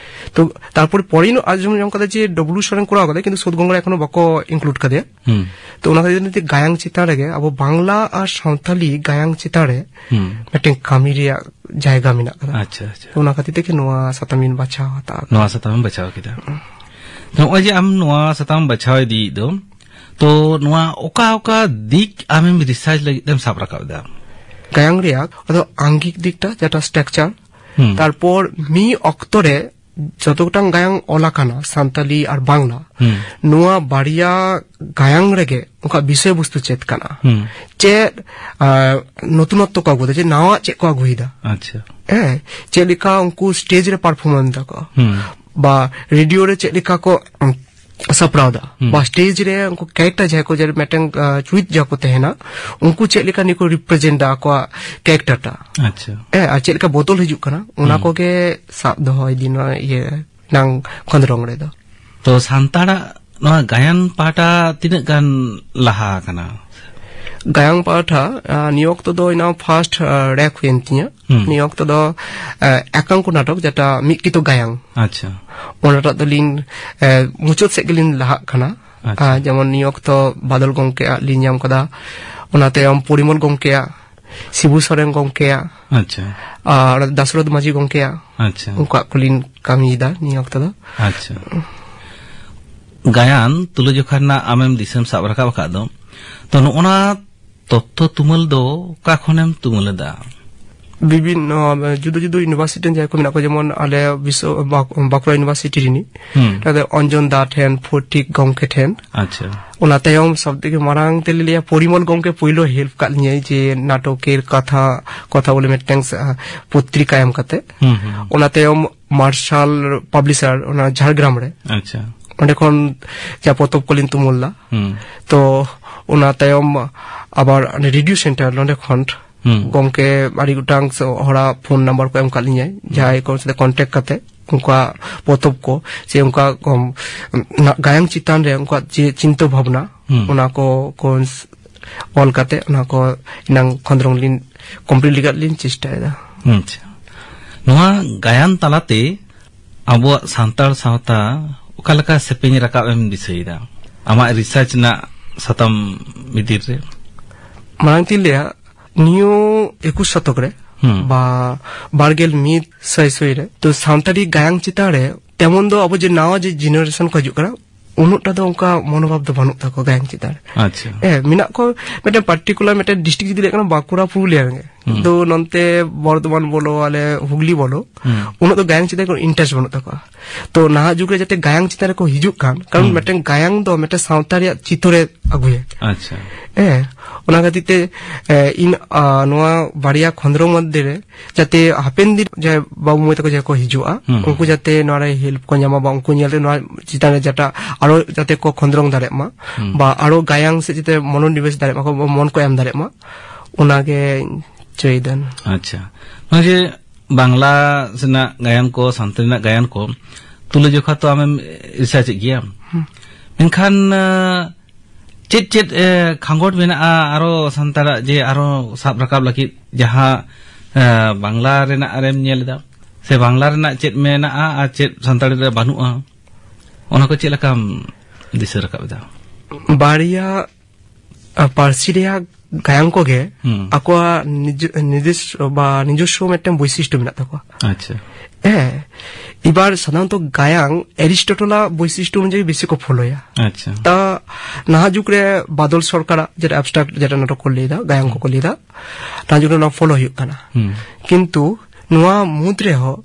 ᱛᱚ ᱛᱟᱨᱯᱚᱨᱮ ᱯᱚᱨᱮᱧ ᱟᱸᱡᱚᱢ ᱧᱟᱢ ᱠᱟᱫᱟ ᱡᱮ ᱰᱚᱵᱞᱩ ᱥᱚᱨᱮᱱ ᱠᱚᱨᱟᱣ ᱠᱟᱫᱟᱭ, ᱠᱤᱱᱛᱩ ᱥᱳᱫᱷ ᱜᱚᱝᱜᱟ ᱨᱮ ᱮᱠᱷᱚᱱᱳ ᱵᱟᱠᱚ ᱤᱱᱠᱞᱩᱰ ᱠᱟᱫᱮᱭᱟ᱾ ᱦᱩᱸ᱾ ᱛᱚ ᱚᱱᱟ ᱠᱷᱟᱹᱛᱤᱨ ᱛᱮ ᱜᱟᱭᱟᱱ ᱪᱮᱛᱟᱱ ᱨᱮᱜᱮ, ᱟᱵᱚ ᱵᱟᱝᱞᱟ ᱟᱨ ᱥᱟᱶᱛᱟᱞᱤ ᱜᱟᱭᱟᱱ ᱪᱮᱛᱟᱱ ᱨᱮ ᱦᱩᱸ᱾ ᱢᱤᱫᱴᱮᱱ ᱠᱟᱹᱢᱤ ᱨᱮᱭᱟᱜ ᱡᱟᱭᱜᱟ ᱢᱮᱱᱟᱜ ᱠᱟᱫᱟ᱾ ᱟᱪᱪᱷᱟ, ᱟᱪᱪᱷᱟ᱾ ᱛᱚ ᱚᱱᱟ ᱠᱷᱟᱹᱛᱤᱨ ᱛᱮᱜᱮ ᱱᱚᱣᱟ ᱥᱟᱛᱟᱢ ᱤᱧ ᱵᱟᱪᱷᱟᱣ ᱦᱟᱛᱟᱣ ᱠᱟᱫᱟ᱾ ᱱᱚᱣᱟ ᱥᱟᱛᱟᱢ ᱮᱢ ᱵᱟᱪᱷᱟᱣ ᱠᱮᱫᱟ᱾ ᱦᱩᱸ᱾ ᱱᱚᱜᱼᱚᱭ ᱡᱮ ᱟᱢ ᱱᱚᱣᱟ ᱥᱟᱛᱟᱢ ᱵᱟᱪᱷᱟᱣ ᱤᱫᱤᱭᱮᱫ ᱫᱚ, ᱛᱚ ᱱᱚᱣᱟ ᱚᱠᱟ ᱚᱠᱟ ᱫᱤᱠ ᱟᱢᱮᱢ ᱨᱤᱥᱟᱨᱪ ᱞᱟᱹᱜᱤᱫ ᱮᱢ ᱥᱟᱵ ᱨᱟᱠᱟᱵ ᱮᱫᱟ? ᱜᱟᱭᱟᱝ ᱨᱮᱭᱟᱜ ᱟᱫᱚ ᱟᱝᱜᱤᱠ ᱫᱤᱠᱴᱟ, ᱡᱮᱴᱟ ᱥᱴᱨᱟᱠᱪᱟᱨ, ᱦᱩᱸ᱾ ᱛᱟᱨᱯᱚᱨ ᱢᱤᱫ ᱚᱠᱛᱚ ᱨᱮ ᱡᱚᱛᱚ ᱜᱚᱴᱟᱝ ᱜᱟᱭᱟᱝ ᱚᱞ ᱟᱠᱟᱱᱟ ᱥᱟᱱᱛᱟᱞᱤ ᱟᱨ ᱵᱟᱝᱞᱟ, ᱦᱩᱸ᱾ ᱱᱚᱣᱟ ᱵᱟᱨᱭᱟ ᱜᱟᱭᱟᱝ ᱨᱮᱜᱮ ᱚᱱᱠᱟ ᱵᱤᱥᱚᱭ ᱵᱚᱥᱛᱩ ᱪᱮᱫ ᱠᱟᱱᱟ, ᱦᱩᱸ᱾ ᱪᱮᱫ, ᱟ, ᱱᱚᱛᱩᱱᱚᱛᱛᱚ ᱠᱚ ᱟᱹᱜᱩᱭᱮᱫᱟ, ᱡᱮ ᱱᱟᱣᱟ ᱪᱮᱫ ᱠᱚ ᱟᱹᱜᱩᱭᱮᱫᱟ? ᱟᱪᱪᱷᱟ᱾ ᱦᱮᱸ, ᱪᱮᱫ ᱞᱮᱠᱟ ᱩᱱᱠᱩ ᱥᱴᱮᱡ ᱨᱮ ᱯᱟᱨᱯᱷᱚᱨᱢᱟᱱᱥ ᱫᱟᱠᱚ, ᱦᱩᱸ᱾ ᱵᱟ ᱨᱮᱰᱤᱭᱳ ᱨᱮ ᱪᱮᱫ ᱞᱮᱠᱟ ᱠᱚ, ᱩᱸ, ᱥᱟᱯᱲᱟᱣ ᱫᱟ, ᱦᱩᱸ᱾ ᱵᱟ ᱥᱴᱮᱡ ᱨᱮ ᱩᱱᱠᱩ ᱠᱮᱨᱮᱠᱴᱟᱨ ᱡᱟᱦᱟᱸᱭ ᱠᱚ, ᱡᱮ ᱢᱤᱫᱴᱮᱱ, ᱟ, ᱪᱩᱨᱤᱛ ᱡᱟᱦᱟᱸ ᱠᱚ ᱛᱟᱦᱮᱱᱟ, ᱩᱱᱠᱩ ᱪᱮᱫ ᱞᱮᱠᱟ ᱱᱤᱭᱟᱹ ᱠᱚ ᱨᱤᱯᱨᱮᱡᱮᱱᱴ ᱫᱟ ᱟᱠᱚᱣᱟᱜ ᱠᱮᱨᱮᱠᱴᱟᱨ ᱴᱟ᱾ ᱟᱪᱪᱷᱟ᱾ ᱦᱮᱸ, ᱟᱨ ᱪᱮᱫ ᱞᱮᱠᱟ ᱵᱚᱫᱚᱞ ᱦᱤᱡᱩᱜ ᱠᱟᱱᱟ, ᱚᱱᱟ ᱦᱩᱸ᱾ ᱠᱚᱜᱮ ᱥᱟᱵ ᱫᱚᱦᱚ ᱤᱫᱤ ᱱᱚᱣᱟ ᱤᱭᱟᱹ ᱱᱟᱝ ᱠᱷᱚᱸᱫᱽᱨᱚᱝ ᱨᱮᱫᱚ᱾ ᱛᱚ ᱥᱟᱱᱛᱟᱲᱟᱜ ᱱᱚᱣᱟ ᱜᱟᱭᱟᱱ ᱯᱟᱦᱴᱟ ᱛᱤᱱᱟᱹᱜ ᱜᱟᱱ ᱞᱟᱦᱟ ᱟᱠᱟᱱᱟ? ᱜᱟᱭᱟᱱ ᱯᱟᱦᱴᱟ, ᱟ, ᱱᱤᱭᱟᱹ ᱚᱠᱛᱚ ᱫᱚ ᱤᱧᱟᱹᱜ ᱯᱷᱟᱥᱴ, ᱟ, ᱨᱮᱠ ᱦᱩᱭᱮᱱ ᱛᱤᱧᱟᱹ᱾ ᱦᱩᱸ᱾ ᱱᱤᱭᱟᱹ ᱚᱠᱛᱚ ᱫᱚ, ᱟ, ᱮᱠᱟᱝᱠᱚ ᱱᱟᱴᱚᱠ, ᱡᱮᱴᱟ ᱢᱤᱫ ᱠᱤᱛᱟᱹ ᱜᱟᱭᱟᱝ᱾ ᱟᱪᱪᱷᱟ᱾ ᱚᱱᱟᱴᱟᱜ ᱫᱚᱞᱤᱧ, ᱟ, ᱢᱩᱪᱟᱹᱫ ᱥᱮᱫ ᱜᱮᱞᱤᱧ ᱞᱟᱦᱟᱜ ᱠᱟᱱᱟ᱾ ᱟᱪᱪᱷᱟ᱾ ᱟ, ᱡᱮᱢᱚᱱ ᱱᱤᱭᱟᱹ ᱚᱠᱛᱚ ᱵᱟᱫᱚᱞ ᱜᱚᱢᱠᱮᱭᱟᱜ ᱞᱤᱧ ᱧᱟᱢ ᱠᱟᱫᱟ, ᱚᱱᱟ ᱛᱟᱭᱚᱢ ᱯᱚᱨᱤᱢᱚᱞ ᱜᱚᱢᱠᱮᱭᱟᱜ, ᱥᱤᱵᱩ ᱥᱚᱨᱮᱱ ᱜᱚᱢᱠᱮᱭᱟᱜ, ᱟᱪᱪᱷᱟ᱾ ᱟᱨ ᱫᱟᱥᱨᱚᱛᱷ ᱢᱟᱹᱡᱷᱤ ᱜᱚᱢᱠᱮᱭᱟᱜ, ᱟᱪᱪᱷᱟ᱾ ᱩᱱᱠᱩᱣᱟᱜ ᱠᱚᱞᱤᱧ ᱠᱟᱹᱢᱤᱭᱮᱫᱟ ᱱᱤᱭᱟᱹ ᱚᱠᱛᱚ ᱫᱚ᱾ ᱟᱪᱪᱷᱟ᱾ ᱜᱟᱭᱟᱱ ᱛᱩᱞᱟᱹᱡᱚᱠᱷᱟ ᱨᱮᱱᱟᱜ ᱟᱢᱮᱢ ᱫᱤᱥᱟᱹᱢ ᱥᱟᱵ ᱨᱟᱠᱟᱵ ᱟᱠᱟᱫ ᱫᱚ, ᱛᱚ ᱱᱚᱜᱼᱚᱱᱟ ᱛᱚᱛᱛᱷᱚ ᱛᱩᱢᱟᱹᱞ ᱫᱚ ᱚᱠᱟ ᱠᱷᱚᱱᱮᱢ ᱛᱩᱢᱟᱹᱞ ᱮᱫᱟ? ᱵᱤᱵᱷᱤᱱᱱᱚ, ᱡᱩᱫᱟᱹ ᱡᱩᱫᱟᱹ ᱤᱭᱩᱱᱤᱵᱷᱟᱨᱥᱤᱴᱤ ᱨᱮᱱ ᱡᱟᱦᱟᱸᱭ ᱠᱚ ᱢᱮᱱᱟᱜ ᱠᱚᱣᱟ, ᱡᱮᱢᱚᱱ ᱟᱞᱮ ᱵᱤᱥᱥᱚ-, ᱵᱟᱸᱠ-, ᱵᱟᱸᱠᱩᱲᱟ ᱤᱭᱩᱱᱤᱵᱷᱟᱨᱥᱤᱴᱤ ᱨᱤᱱᱤᱡ, ᱦᱩᱸ᱾ ᱛᱟᱦᱞᱮ ᱚᱧᱡᱚᱱ ᱫᱟ ᱴᱷᱮᱱ, ᱯᱷᱚᱴᱤᱠ ᱜᱚᱢᱠᱮ ᱴᱷᱮᱱ᱾ ᱟᱪᱪᱷᱟ᱾ ᱚᱱᱟ ᱛᱟᱭᱚᱢ ᱥᱚᱵ ᱛᱷᱮᱠᱮ ᱢᱟᱨᱟᱝ ᱛᱮᱞᱮ ᱞᱟᱹᱭᱟ, ᱯᱚᱨᱤᱢᱚᱞ ᱜᱚᱢᱠᱮ ᱯᱳᱭᱞᱳ ᱦᱮᱞᱯ ᱠᱟᱜ ᱞᱤᱧᱟᱭ, ᱡᱮ ᱱᱟᱴᱚᱠᱮᱨ ᱠᱟᱛᱷᱟ, ᱠᱚᱛᱷᱟ ᱵᱚᱞᱮ ᱢᱤᱫᱴᱟᱝ ᱥᱟ-, ᱯᱚᱛᱨᱤᱠᱟ ᱮᱢ ᱠᱟᱛᱮ᱾ ᱦᱩᱸ, ᱦᱩᱸ᱾ ᱚᱱᱟ ᱛᱟᱭᱚᱢ ᱢᱟᱨᱥᱟᱞ ᱯᱟᱵᱽᱞᱤᱥᱟᱨ, ᱚᱱᱟ ᱡᱷᱟᱲᱜᱨᱟᱢ ᱨᱮ᱾ ᱟᱪᱪᱷᱟ᱾ ᱚᱸᱰᱮ ᱠᱷᱚᱱ ᱡᱟ ᱯᱚᱛᱚᱵ ᱠᱚᱞᱤᱧ ᱛᱩᱢᱟᱹᱞ ᱞᱮᱫᱟ᱾ ᱦᱩᱸ᱾ ᱛᱚ ᱚᱱᱟ ᱛᱟᱭᱚᱢ ᱟᱵᱟᱨ ᱚᱱᱮ ᱨᱮᱰᱤᱭᱳ ᱥᱮᱱᱴᱟᱨ, ᱱᱚᱸᱰᱮ ᱠᱷᱚᱱ ᱦᱩᱸ᱾ ᱜᱚᱢᱠᱮ ᱟᱹᱰᱤ ᱜᱚᱴᱟᱝ ᱥᱮ ᱦᱚᱲᱟᱜ ᱯᱷᱳᱱ ᱱᱟᱢᱵᱟᱨ ᱠᱚ ᱮᱢ ᱠᱟᱜ ᱞᱤᱧᱟᱭ, ᱦᱩᱸ᱾ ᱡᱟᱦᱟᱸᱭ ᱠᱚ ᱥᱟᱛᱮ ᱠᱚᱱᱴᱮᱠᱴ ᱠᱟᱛᱮ ᱩᱱᱠᱩᱣᱟᱜ ᱯᱚᱛᱚᱵ ᱠᱚ ᱥᱮ ᱩᱱᱠᱩᱣᱟᱜ ᱠᱚᱢ, ᱱᱟ-, ᱜᱟᱭᱟᱱ ᱪᱮᱛᱟᱱ ᱨᱮ ᱩᱱᱠᱩᱣᱟᱜ ᱪᱮ-, ᱪᱤᱱᱛᱟᱹ ᱵᱷᱟᱵᱽᱱᱟ, ᱦᱩᱸ᱾ ᱚᱱᱟ ᱠᱚ, ᱠᱚ ᱚᱞ ᱠᱟᱛᱮ ᱚᱱᱟ ᱠᱚ ᱮᱱᱟᱝ ᱠᱷᱚᱸᱫᱽᱨᱚᱝ ᱞᱤᱧ ᱠᱚᱢᱯᱞᱤᱴ ᱞᱮᱠᱟ ᱞᱤᱧ ᱪᱮᱥᱴᱟᱭᱮᱫᱟ᱾ ᱟᱪᱪᱷᱟ᱾ ᱱᱚᱣᱟ ᱜᱟᱭᱟᱱ ᱛᱟᱞᱟᱛᱮ ᱟᱵᱚᱣᱟᱜ ᱥᱟᱱᱛᱟᱲ ᱥᱟᱶᱛᱟ ᱚᱠᱟ ᱞᱮᱠᱟ ᱥᱮᱯᱮᱧ ᱨᱟᱠᱟᱵ ᱮᱢ ᱫᱤᱥᱟᱹᱭᱮᱫᱟ ᱟᱢᱟᱜ ᱨᱤᱥᱟᱨᱪ ᱨᱮᱱᱟᱜ ᱥᱟᱛᱟᱢ ᱵᱷᱤᱛᱤᱨ ᱨᱮ? ᱢᱟᱲᱟᱝ ᱛᱤᱧ ᱞᱟᱹᱭᱟ, ᱱᱤᱭᱟᱹ ᱮᱠᱩᱥ ᱥᱚᱛᱚᱠ ᱨᱮ ᱦᱩᱸ᱾ ᱵᱟ ᱵᱟᱨᱜᱮᱞ ᱢᱤᱫ ᱥᱟᱭ ᱥᱚᱭ ᱨᱮ, ᱛᱚ ᱥᱟᱱᱛᱟᱲᱤ ᱜᱟᱭᱟᱱ ᱪᱮᱛᱟᱱ ᱨᱮ ᱛᱮᱢᱚᱱ ᱫᱚ ᱟᱵᱚ ᱡᱮ ᱱᱟᱣᱟ ᱡᱮ ᱡᱮᱱᱟᱨᱮᱥᱚᱱ ᱠᱚ ᱦᱤᱡᱩᱜ ᱠᱟᱱᱟ, ᱩᱱᱟᱹᱜ ᱴᱟ ᱫᱚ ᱚᱱᱠᱟ ᱢᱚᱱᱳᱵᱷᱟᱵ ᱫᱚ ᱵᱟᱹᱱᱩᱜ ᱛᱟᱠᱚᱣᱟ ᱜᱟᱭᱟᱱ ᱪᱮᱛᱟᱱ ᱨᱮ᱾ ᱟᱪᱪᱷᱟ᱾ ᱦᱮᱸ, ᱢᱮᱱᱟᱜ ᱠᱚ ᱢᱤᱫᱴᱮᱱ ᱯᱟᱨᱴᱤᱠᱩᱞᱟᱨ ᱢᱤᱫᱴᱮᱱ ᱰᱤᱥᱴᱨᱤᱠᱴ ᱡᱩᱫᱤ ᱞᱟᱹᱭ ᱠᱟᱱᱟ, ᱵᱟᱸᱠᱩᱲᱟ ᱯᱩᱨᱩᱞᱤᱭᱟᱹ ᱨᱮᱜᱮ᱾ ᱦᱩᱸ᱾ ᱫᱚ ᱱᱚᱱᱛᱮ ᱵᱚᱨᱫᱷᱚᱢᱟᱱ ᱵᱚᱞᱚ, ᱟᱞᱮ ᱦᱩᱜᱽᱞᱤ ᱵᱚᱞᱚ, ᱦᱩᱸ᱾ ᱩᱱᱟᱹᱜ ᱫᱚ ᱜᱟᱭᱟᱱ ᱪᱮᱛᱟᱱ ᱨᱮ ᱤᱱᱴᱟᱨᱮᱥᱴ ᱵᱟᱹᱱᱩᱜ ᱛᱟᱠᱚᱣᱟ᱾ ᱛᱚ ᱱᱟᱦᱟᱜ ᱡᱩᱜᱽ ᱨᱮ ᱡᱟᱛᱮ ᱜᱟᱭᱟᱱ ᱪᱮᱛᱟᱱ ᱨᱮᱠᱚ ᱦᱤᱡᱩᱜ ᱠᱟᱱ, ᱠᱟᱨᱚᱱ ᱦᱩᱸ᱾ ᱢᱤᱫᱴᱮᱱ ᱜᱟᱭᱟᱱ ᱫᱚ ᱢᱤᱫᱴᱮᱱ ᱥᱟᱶᱛᱟ ᱨᱮᱭᱟᱜ ᱪᱤᱛᱟᱹᱨᱮ ᱟᱹᱜᱩᱭᱟ᱾ ᱟᱪᱪᱷᱟ᱾ ᱦᱮᱸ, ᱚᱱᱟ ᱠᱷᱟᱹᱛᱤᱨ ᱛᱮ, ᱮ, ᱤᱧ, ᱟ, ᱱᱚᱣᱟ ᱵᱟᱨᱭᱟ ᱠᱷᱚᱸᱫᱽᱨᱚ ᱢᱚᱫᱽᱫᱷᱮ ᱨᱮ ᱡᱟᱛᱮ ᱦᱟᱯᱮᱱ ᱫᱤᱱ ᱡᱟᱦᱟᱸᱭ ᱵᱟᱹᱵᱩ ᱢᱟᱹᱭ ᱛᱟᱠᱚ ᱡᱟᱦᱟᱸᱭ ᱠᱚ ᱦᱤᱡᱩᱜᱼᱟ, ᱦᱩᱸ᱾ ᱩᱱᱠᱩ ᱡᱟᱛᱮ ᱱᱚᱣᱟ ᱨᱮ ᱦᱮᱞᱯ ᱠᱚ ᱧᱟᱢᱟ, ᱵᱟ ᱩᱱᱠᱩ ᱧᱮᱞ ᱨᱮ ᱱᱚᱣᱟ ᱪᱮᱛᱟᱱ ᱨᱮ ᱡᱟᱴᱟ ᱟᱨᱚ ᱡᱟᱛᱮ ᱠᱚ ᱠᱷᱚᱸᱫᱽᱨᱚᱝ ᱫᱟᱲᱮᱭᱟᱜ ᱢᱟ, ᱦᱩᱸ᱾ ᱵᱟ ᱟᱨᱚ ᱜᱟᱭᱟᱱ ᱥᱮᱫ ᱡᱟᱛᱮ ᱢᱚᱱᱳᱱᱤᱵᱮᱥ ᱫᱟᱲᱮᱭᱟᱜ ᱢᱟ ᱠᱚ, ᱢᱚᱱ ᱠᱚ ᱮᱢ ᱫᱟᱲᱮᱭᱟᱜ ᱢᱟ, ᱚᱱᱟᱜᱮ ᱪᱟᱹᱭ ᱫᱟᱹᱧ᱾ ᱟᱪᱪᱷᱟ, ᱱᱚᱜᱼᱚᱭ ᱡᱮ ᱵᱟᱝᱞᱟ ᱨᱮᱱᱟᱜ ᱜᱟᱭᱟᱱ ᱠᱚ, ᱥᱟᱱᱛᱟᱲᱤ ᱨᱮᱱᱟᱜ ᱜᱟᱭᱟᱱ ᱠᱚ ᱛᱩᱞᱟᱹᱡᱚᱠᱷᱟ ᱛᱚ ᱟᱢᱮᱢ ᱨᱤᱥᱟᱨᱪ ᱮᱫ ᱜᱮᱭᱟ, ᱦᱩᱸ᱾ ᱢᱮᱱᱠᱷᱟᱱ, ᱟ, ᱪᱮᱫ ᱪᱮᱫ, ᱮ, ᱠᱷᱟᱸᱜᱚᱴ ᱢᱮᱱᱟᱜᱼᱟ ᱟᱨᱚ ᱥᱟᱱᱛᱟᱲᱟᱜ ᱡᱮ ᱟᱨᱚ ᱥᱟᱵ ᱨᱟᱠᱟᱵ ᱞᱟᱹᱜᱤᱫ ᱡᱟᱦᱟᱸ, ᱮ, ᱵᱟᱝᱞᱟ ᱨᱮᱱᱟᱜ ᱨᱮᱢ ᱧᱮᱞ ᱮᱫᱟ, ᱥᱮ ᱵᱟᱝᱞᱟ ᱨᱮᱱᱟᱜ ᱪᱮᱫ ᱢᱮᱱᱟᱜᱼᱟ ᱟᱨ ᱪᱮᱫ ᱥᱟᱱᱛᱟᱲᱤ ᱨᱮ ᱵᱟᱹᱱᱩᱜᱼᱟ, ᱚᱱᱟ ᱠᱚ ᱪᱮᱫ ᱞᱮᱠᱟᱢ ᱫᱤᱥᱟᱹ ᱨᱟᱠᱟᱵ ᱮᱫᱟ? ᱵᱟᱨᱭᱟ, ᱟ, ᱯᱟᱹᱨᱥᱤ ᱨᱮᱭᱟᱜ ᱜᱟᱭᱟᱱ ᱠᱚᱜᱮ ᱦᱩᱸ᱾ ᱟᱠᱚᱣᱟᱜ ᱱᱤᱡ-, ᱱᱤᱡᱚᱥᱥᱚ ᱵᱟ ᱱᱤᱡᱚᱥᱥᱚ ᱢᱤᱫᱴᱮᱱ ᱵᱳᱭᱥᱤᱥᱴᱚ ᱢᱮᱱᱟᱜ ᱛᱟᱠᱚᱣᱟ᱾ ᱟᱪᱪᱷᱟ᱾ ᱦᱮᱸ, ᱮᱵᱟᱨ ᱥᱟᱫᱷᱟᱨᱚᱱᱛᱚ ᱜᱟᱭᱟᱱ ᱮᱨᱤᱥᱴᱚᱴᱚᱞᱟᱜ ᱵᱳᱭᱥᱤᱥᱴᱚ ᱚᱱᱩᱡᱟᱭᱤ ᱵᱮᱥᱤ ᱠᱚ ᱯᱷᱚᱞᱳᱭᱟ᱾ ᱟᱪᱪᱷᱟ᱾ ᱛᱟ ᱱᱟᱦᱟᱜ ᱡᱩᱜᱽ ᱨᱮ ᱵᱟᱫᱚᱞ ᱥᱚᱨᱠᱟᱨᱟᱜ ᱡᱮᱴᱟ ᱟᱵᱥᱴᱨᱟᱠᱴ ᱡᱮᱴᱟ ᱱᱟᱴᱚᱠ ᱠᱚ ᱞᱟᱹᱭᱫᱟ, ᱜᱟᱭᱟᱱ ᱠᱚᱠᱚ ᱞᱟᱹᱭᱫᱟ, ᱱᱟᱦᱟᱜ ᱡᱩᱜᱽ ᱨᱮ ᱚᱱᱟ ᱯᱷᱚᱞᱳ ᱦᱩᱭᱩᱜ ᱠᱟᱱᱟ᱾ ᱦᱩᱸ᱾ ᱠᱤᱱᱛᱩ ᱱᱚᱣᱟ ᱢᱩᱫᱽ ᱨᱮᱦᱚᱸ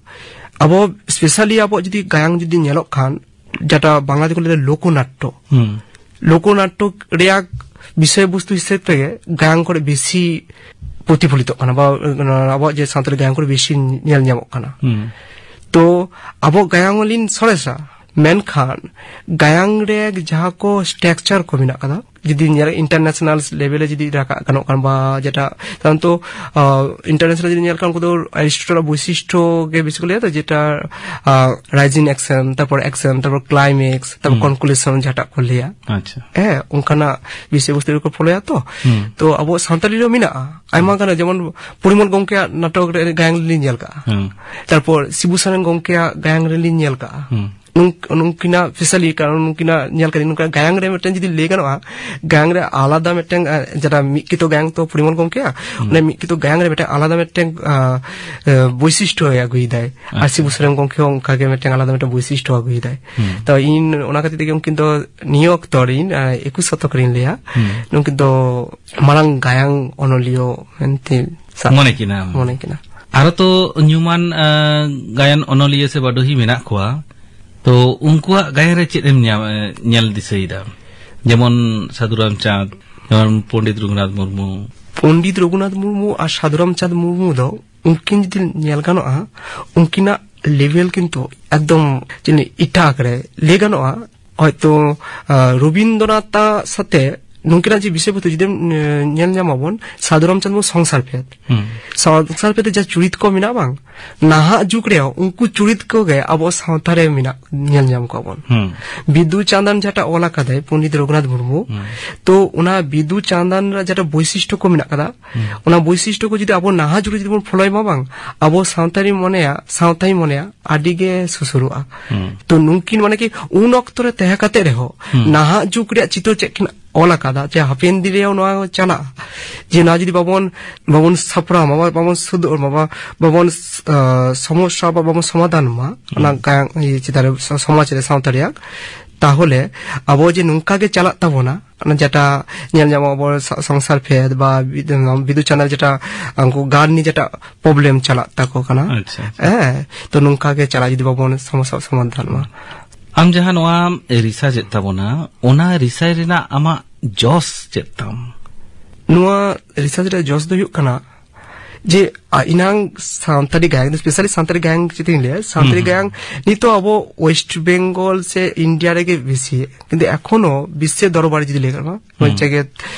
ᱟᱵᱚ ᱥᱯᱮᱥᱟᱞᱤ ᱟᱵᱚ ᱡᱩᱫᱤ ᱜᱟᱭᱟᱱ ᱡᱩᱫᱤ ᱧᱮᱞᱚᱜ ᱠᱷᱟᱱ, ᱡᱮᱴᱟ ᱵᱟᱝᱞᱟ ᱛᱮᱠᱚ ᱞᱟᱹᱭᱫᱟ ᱞᱳᱠᱚᱱᱟᱴᱴᱚ᱾ ᱦᱩᱸ᱾ ᱞᱳᱠᱚᱱᱟᱴᱴᱚ ᱨᱮᱭᱟᱜ ᱵᱤᱥᱚᱭ ᱵᱚᱥᱛᱩ ᱦᱤᱥᱟᱹᱵ ᱛᱮᱜᱮ ᱜᱟᱭᱟᱱ ᱠᱚᱨᱮ ᱵᱮᱥᱤ ᱯᱨᱚᱛᱤᱯᱷᱚᱞᱤᱛᱚᱜ ᱠᱟᱱᱟ, ᱵᱟ ᱟᱵᱚᱣᱟᱜ ᱡᱮ ᱥᱟᱶᱛᱟᱞᱤ ᱜᱟᱭᱟᱱ ᱠᱚᱨᱮ ᱵᱮᱥᱤ ᱧᱮᱞ ᱧᱟᱢᱚᱜ ᱠᱟᱱᱟ᱾ ᱦᱩᱸ᱾ ᱛᱚ ᱟᱵᱚ ᱜᱟᱭᱟᱱ ᱞᱤᱧ ᱥᱚᱨᱮᱥᱟ, ᱢᱮᱱᱠᱷᱟᱱ ᱜᱟᱭᱟᱱ ᱨᱮ ᱡᱟᱦᱟᱸ ᱠᱚ ᱥᱴᱨᱟᱠᱪᱟᱨ ᱠᱚ ᱢᱮᱱᱟᱜ ᱠᱟᱫᱟ, ᱡᱩᱫᱤ ᱧᱮᱞ ᱤᱱᱴᱟᱨᱱᱮᱥᱱᱟᱞ ᱞᱮᱵᱮᱞ ᱨᱮ ᱡᱩᱫᱤ ᱨᱟᱠᱟᱵ ᱜᱟᱱᱚᱜ ᱠᱟᱱ, ᱵᱟ ᱡᱮᱴᱟ ᱥᱟᱫᱷᱟᱨᱚᱱᱛᱚ, ᱟ, ᱤᱱᱴᱟᱨᱱᱮᱥᱱᱟᱞ ᱡᱩᱫᱤ ᱧᱮᱞ ᱠᱷᱟᱱ, ᱩᱱᱠᱩ ᱫᱚ ᱮᱨᱤᱥᱴᱚᱴᱚᱞ ᱟᱜ ᱵᱳᱭᱥᱤᱥᱴᱚ ᱜᱮ ᱵᱮᱥᱤ ᱠᱚ ᱞᱟᱹᱭᱟ ᱛᱚ, ᱡᱮᱴᱟ, ᱟ, ᱨᱟᱭᱡᱤᱝ ᱮᱠᱥᱮᱱ, ᱛᱟᱨᱯᱚᱨ ᱮᱠᱥᱮᱱ, ᱛᱟᱨᱯᱚᱨ ᱠᱞᱟᱭᱢᱮᱠᱥ, ᱛᱟᱨᱯᱚᱨ ᱦᱩᱸ᱾ ᱠᱚᱱᱠᱞᱩᱥᱚᱱ ᱡᱟᱦᱟᱸᱴᱟᱜ ᱠᱚ ᱞᱟᱹᱭᱟ᱾ ᱟᱪᱪᱷᱟ᱾ ᱦᱮᱸ, ᱚᱱᱠᱟᱱᱟᱜ ᱵᱤᱥᱚᱭ ᱵᱚᱥᱛᱩ ᱨᱮᱠᱚ ᱯᱷᱚᱞᱳᱭᱟ ᱛᱚ᱾ ᱦᱩᱸ᱾ ᱛᱚ ᱟᱵᱚ ᱥᱟᱱᱛᱟᱲᱤ ᱨᱮ ᱢᱮᱱᱟᱜᱼᱟ, ᱟᱭᱢᱟ ᱦᱩᱸ᱾ ᱜᱟᱱ, ᱡᱮᱢᱚᱱ ᱯᱚᱨᱤᱢᱚᱞ ᱜᱚᱝᱠᱮᱭᱟᱜ ᱱᱟᱴᱚᱠ ᱨᱮ ᱜᱟᱭᱟᱱ ᱞᱤᱧ ᱧᱮᱞ ᱠᱟᱜᱼᱟ᱾ ᱦᱩᱸ᱾ ᱛᱟᱨᱯᱚᱨ ᱥᱤᱵᱩ ᱥᱚᱨᱮᱱ ᱜᱚᱝᱠᱮᱭᱟᱜ ᱜᱟᱭᱟᱱ ᱨᱮᱞᱤᱧ ᱧᱮᱞ ᱠᱟᱜᱼᱟ᱾ ᱦᱩᱸ᱾ ᱱᱩᱝ-, ᱱᱩᱝᱠᱤᱱᱟᱜ ᱥᱯᱮᱥᱟᱞᱤ, ᱠᱟᱨᱚᱱ ᱱᱩᱝᱠᱤᱱᱟᱜ ᱧᱮᱞ ᱠᱟᱫᱤᱧ, ᱱᱚᱝᱠᱟ ᱜᱟᱭᱟᱱ ᱨᱮ ᱢᱤᱫᱴᱮᱱ ᱡᱩᱫᱤ ᱞᱟᱹᱭ ᱜᱟᱱᱚᱜᱼᱟ, ᱜᱟᱭᱟᱱ ᱨᱮ ᱟᱞᱟᱫᱟ ᱢᱤᱫᱴᱮᱱ, ᱟᱸ, ᱡᱮᱴᱟ ᱢᱤᱫ ᱠᱤᱛᱟᱹ ᱜᱟᱭᱟᱱ ᱛᱚ ᱯᱚᱨᱤᱢᱚᱞ ᱜᱚᱢᱠᱮᱭᱟ, ᱦᱩᱸ᱾ ᱚᱱᱟ ᱢᱤᱫ ᱠᱤᱛᱟᱹ ᱜᱟᱭᱟᱱ ᱨᱮ ᱢᱤᱫᱴᱮᱱ ᱟᱞᱟᱫᱟ ᱢᱤᱫᱴᱮᱱ, ᱟᱸ, ᱟᱸ, ᱵᱳᱭᱥᱤᱥᱴᱚ ᱟᱹᱜᱩᱭᱮᱫᱟᱭ᱾ ᱟᱨ ᱟᱪᱪᱷᱟ᱾ ᱥᱤᱵᱩ ᱥᱚᱨᱮᱱ ᱜᱚᱢᱠᱮ ᱦᱚᱸ ᱚᱱᱠᱟ ᱜᱮ ᱢᱤᱫᱴᱮᱱ ᱟᱞᱟᱫᱟ ᱢᱤᱫᱴᱮᱱ ᱵᱳᱭᱥᱤᱥᱴᱚ ᱟᱹᱜᱩᱭᱮᱫᱟᱭ᱾ ᱦᱩᱸ᱾ ᱛᱚ ᱤᱧ ᱚᱱᱟ ᱠᱷᱟᱹᱛᱤᱨ ᱛᱮᱜᱮ ᱩᱱᱠᱤᱱ ᱫᱚ ᱱᱤᱭᱟᱹ ᱚᱠᱛᱚ ᱨᱤᱧ, ᱟᱸ, ᱮᱠᱩᱥ ᱥᱚᱛᱚᱠ ᱨᱤᱧ ᱞᱟᱹᱭᱟ, ᱦᱩᱸ᱾ ᱱᱩᱠᱤᱱ ᱫᱚ ᱢᱟᱨᱟᱝ ᱜᱟᱭᱟᱱ ᱚᱱᱚᱞᱤᱭᱟᱹ ᱢᱮᱱᱛᱮ ᱥᱟᱵ ᱢᱚᱱᱮ ᱠᱤᱱᱟ᱾ ᱢᱚᱱᱮ ᱠᱤᱱᱟ᱾ ᱟᱨᱚ ᱛᱚ ᱧᱩᱢᱟᱱ, ᱟᱸ, ᱜᱟᱭᱟᱱ ᱚᱱᱚᱞᱤᱭᱟᱹ ᱥᱮ ᱵᱟᱰᱚᱦᱤ ᱢᱮᱱᱟᱜ ᱠᱚᱣᱟ᱾ ᱛᱚ, ᱩᱱᱠᱩᱣᱟᱜ ᱜᱟᱭᱟᱱ ᱨᱮ ᱪᱮᱫ ᱮᱢ ᱧᱟᱢ, ᱮ, ᱧᱮᱞ ᱫᱤᱥᱟᱹᱭᱮᱫᱟ? ᱡᱮᱢᱚᱱ ᱥᱟᱹᱫᱷᱩ ᱨᱟᱢᱪᱟᱸᱫᱽ, ᱡᱮᱢᱚᱱ ᱯᱚᱱᱰᱤᱛ ᱨᱚᱜᱷᱩᱱᱟᱛᱷ ᱢᱩᱨᱢᱩ᱾ ᱯᱚᱱᱰᱤᱛ ᱨᱚᱜᱷᱩᱱᱟᱛᱷ ᱢᱩᱨᱢᱩ ᱟᱨ ᱥᱟᱹᱫᱷᱩ ᱨᱟᱢᱪᱟᱸᱫᱽ ᱢᱩᱨᱢᱩ ᱫᱚ ᱩᱱᱠᱤᱱ ᱡᱩᱫᱤ ᱧᱮᱞ ᱜᱟᱱᱚᱜᱼᱟ, ᱩᱱᱠᱤᱱᱟᱜ ᱞᱮᱵᱮᱞ ᱠᱤᱱᱛᱩ ᱮᱠᱫᱚᱢ ᱪᱮᱫ ᱤᱧ ᱞᱟᱹᱭ, ᱮᱴᱟᱜ ᱨᱮ ᱞᱟᱹᱭ ᱜᱟᱱᱚᱜᱼᱟ᱾ ᱦᱚᱭᱛᱳ, ᱟ, ᱨᱚᱵᱤᱱᱫᱨᱚᱱᱟᱛᱷ ᱥᱟᱛᱮ ᱱᱩᱠᱤᱱᱟᱜ ᱡᱮ ᱵᱤᱥᱚᱭ ᱵᱚᱥᱛᱩ ᱡᱩᱫᱤᱢ, ᱮ, ᱧᱮᱞ ᱧᱟᱢ ᱟᱵᱚᱱ, ᱥᱟᱹᱫᱷᱩ ᱨᱟᱢᱪᱟᱸᱫᱽ ᱢᱩᱨᱢᱩ ᱥᱚᱝᱥᱟᱨ ᱯᱷᱮᱫ᱾ ᱦᱩᱸ᱾ ᱥᱚᱝᱥᱟᱨ ᱯᱷᱮᱫ ᱨᱮ ᱡᱟ ᱪᱩᱨᱤᱛ ᱠᱚ ᱢᱮᱱᱟᱜᱼᱟ ᱵᱟᱝ, ᱱᱟᱦᱟᱜ ᱡᱩᱜᱽ ᱨᱮᱦᱚᱸ ᱩᱱᱠᱩ ᱪᱩᱨᱤᱛ ᱠᱚᱜᱮ ᱟᱵᱚ ᱥᱟᱶᱛᱟ ᱨᱮ ᱢᱮᱱᱟᱜ, ᱧᱮᱞ ᱧᱟᱢ ᱠᱚᱣᱟ ᱵᱚᱱ᱾ ᱦᱩᱸ᱾ ᱵᱤᱫᱩ ᱪᱟᱸᱫᱟᱱ ᱡᱟᱦᱟᱸᱴᱟᱜ ᱚᱞ ᱟᱠᱟᱫᱟᱭ ᱯᱚᱱᱰᱤᱛ ᱨᱚᱜᱷᱩᱱᱟᱛᱷ ᱢᱩᱨᱢᱩ, ᱦᱩᱸ᱾ ᱛᱚ ᱚᱱᱟ ᱵᱤᱫᱩ ᱪᱟᱸᱫᱟᱱ ᱨᱮ ᱡᱟᱦᱟᱸᱴᱟᱜ ᱵᱳᱭᱥᱤᱥᱴᱚ ᱠᱚ ᱢᱮᱱᱟᱜ ᱟᱠᱟᱫᱟ, ᱦᱩᱸ᱾ ᱚᱱᱟ ᱵᱳᱭᱥᱤᱥᱴᱚ ᱠᱚ ᱡᱩᱫᱤ ᱟᱵᱚ ᱱᱟᱦᱟᱜ ᱡᱩᱜᱽ ᱨᱮ ᱡᱩᱫᱤ ᱵᱚᱱ ᱯᱷᱚᱞᱚᱭ ᱢᱟ ᱵᱟᱝ, ᱟᱵᱚ ᱥᱟᱶᱛᱟ ᱨᱤᱧ ᱢᱚᱱᱮᱭᱟ, ᱥᱟᱶᱛᱟᱧ ᱢᱚᱱᱮᱭᱟ, ᱟᱹᱰᱤ ᱜᱮ ᱥᱩᱥᱩᱨᱚᱜᱼᱟ᱾ ᱦᱩᱸ᱾ ᱛᱚ ᱱᱩᱝᱠᱤᱱ ᱢᱟᱱᱮ ᱠᱤ ᱩᱱ ᱚᱠᱛᱚ ᱨᱮ ᱛᱟᱦᱮᱸ ᱠᱟᱛᱮ ᱨᱮᱦᱚᱸ ᱦᱩᱸ᱾ ᱱᱟᱦᱟᱜ ᱡᱩᱜᱽ ᱨᱮᱭᱟᱜ ᱪᱤᱛᱟᱹᱨ ᱪᱮᱫ ᱠᱤᱱ ᱚᱞ ᱟᱠᱟᱫᱟ, ᱡᱮ ᱦᱟᱯᱮᱱ ᱫᱤᱱ ᱨᱮᱦᱚᱸ ᱱᱚᱣᱟ ᱪᱟᱞᱟᱜᱼᱟ, ᱡᱮ ᱱᱚᱣᱟ ᱡᱩᱫᱤ ᱵᱟᱵᱚᱱ, ᱵᱟᱵᱚᱱ ᱥᱟᱯᱲᱟᱣ ᱢᱟ, ᱵᱟᱵᱚᱱ ᱥᱩᱫᱷᱟᱹᱨ ᱢᱟ, ᱵᱟ-, ᱵᱟᱵᱚᱱ, ᱟ, ᱥᱚᱢᱚᱥᱥᱟ ᱵᱟ ᱵᱟᱵᱚᱱ ᱥᱚᱢᱟᱫᱷᱟᱱ ᱢᱟ, ᱚᱱᱟ ᱦᱩᱸ᱾ ᱜᱟᱭᱟᱱ ᱤᱭᱟᱹ ᱪᱮᱛᱟᱱ ᱨᱮ, ᱥᱚ-, ᱥᱚᱢᱟᱡᱽ ᱨᱮ, ᱥᱟᱶᱛᱟ ᱨᱮᱭᱟᱜ, ᱛᱟᱦᱚᱞᱮ ᱟᱵᱚ ᱡᱮ ᱱᱚᱝᱠᱟ ᱜᱮ ᱪᱟᱞᱟᱜ ᱛᱟᱵᱚᱱᱟ, ᱚᱱᱟ ᱡᱮᱴᱟ ᱧᱮᱞ ᱧᱟᱢᱚᱜ ᱟᱵᱚ ᱥᱟ-, ᱥᱚᱝᱥᱟᱨ ᱯᱷᱮᱫ ᱵᱟ ᱵᱤᱫᱩ, ᱵᱤᱫᱩ ᱪᱟᱸᱫᱟᱱ ᱡᱮᱴᱟ ᱩᱱᱠᱩ ᱜᱟᱨ ᱱᱤᱭᱮ ᱡᱮᱴᱟ problem ᱪᱟᱞᱟᱜ ᱛᱟᱠᱚ ᱠᱟᱱᱟ᱾ ᱟᱪᱪᱷᱟ, ᱟᱪᱪᱷᱟ᱾ ᱦᱮᱸ, ᱛᱚ ᱱᱚᱝᱠᱟ ᱜᱮ ᱪᱟᱞᱟᱜ ᱡᱩᱫᱤ ᱵᱟᱵᱚᱱ ᱥᱚᱢᱚᱥᱥᱟ ᱥᱚᱢᱟᱫᱷᱟᱱ ᱢᱟ᱾ ᱟᱢ ᱡᱟᱦᱟᱸ ᱱᱚᱣᱟᱢ research ᱮᱫ ᱛᱟᱵᱚᱱᱟ, ᱚᱱᱟ research ᱨᱮᱱᱟᱜ ᱟᱢᱟᱜ ᱡᱚᱥ ᱪᱮᱫ ᱛᱟᱢ? ᱱᱚᱣᱟ research ᱨᱮᱭᱟᱜ ᱡᱚᱥ ᱫᱚ ᱦᱩᱭᱩᱜ ᱠᱟᱱᱟ ᱡᱮ, ᱟ, ᱤᱱᱟᱝ ᱥᱟᱱᱛᱟᱲᱤ ᱜᱟᱭᱟᱱ, specially ᱥᱟᱱᱛᱟᱲᱤ ᱜᱟᱭᱟᱱ ᱪᱮᱫ ᱤᱧ ᱞᱟᱹᱭᱟ, ᱥᱟᱱᱛᱟᱲᱤ ᱦᱩᱸ, ᱦᱩᱸ᱾ ᱜᱟᱭᱟᱱ ᱱᱤᱛᱚᱜ ᱟᱵᱚ West Bengal ᱥᱮ India ᱨᱮᱜᱮ ᱵᱮᱥᱤ, ᱠᱤᱱᱛᱩ ᱮᱠᱷᱚᱱᱳ ᱵᱤᱥᱥᱚ ᱫᱚᱨᱵᱟᱨ ᱡᱩᱫᱤ ᱞᱟᱹᱭ ᱜᱟᱱᱚᱜᱼᱟ, ᱦᱩᱸ᱾ ᱡᱮᱜᱮᱛ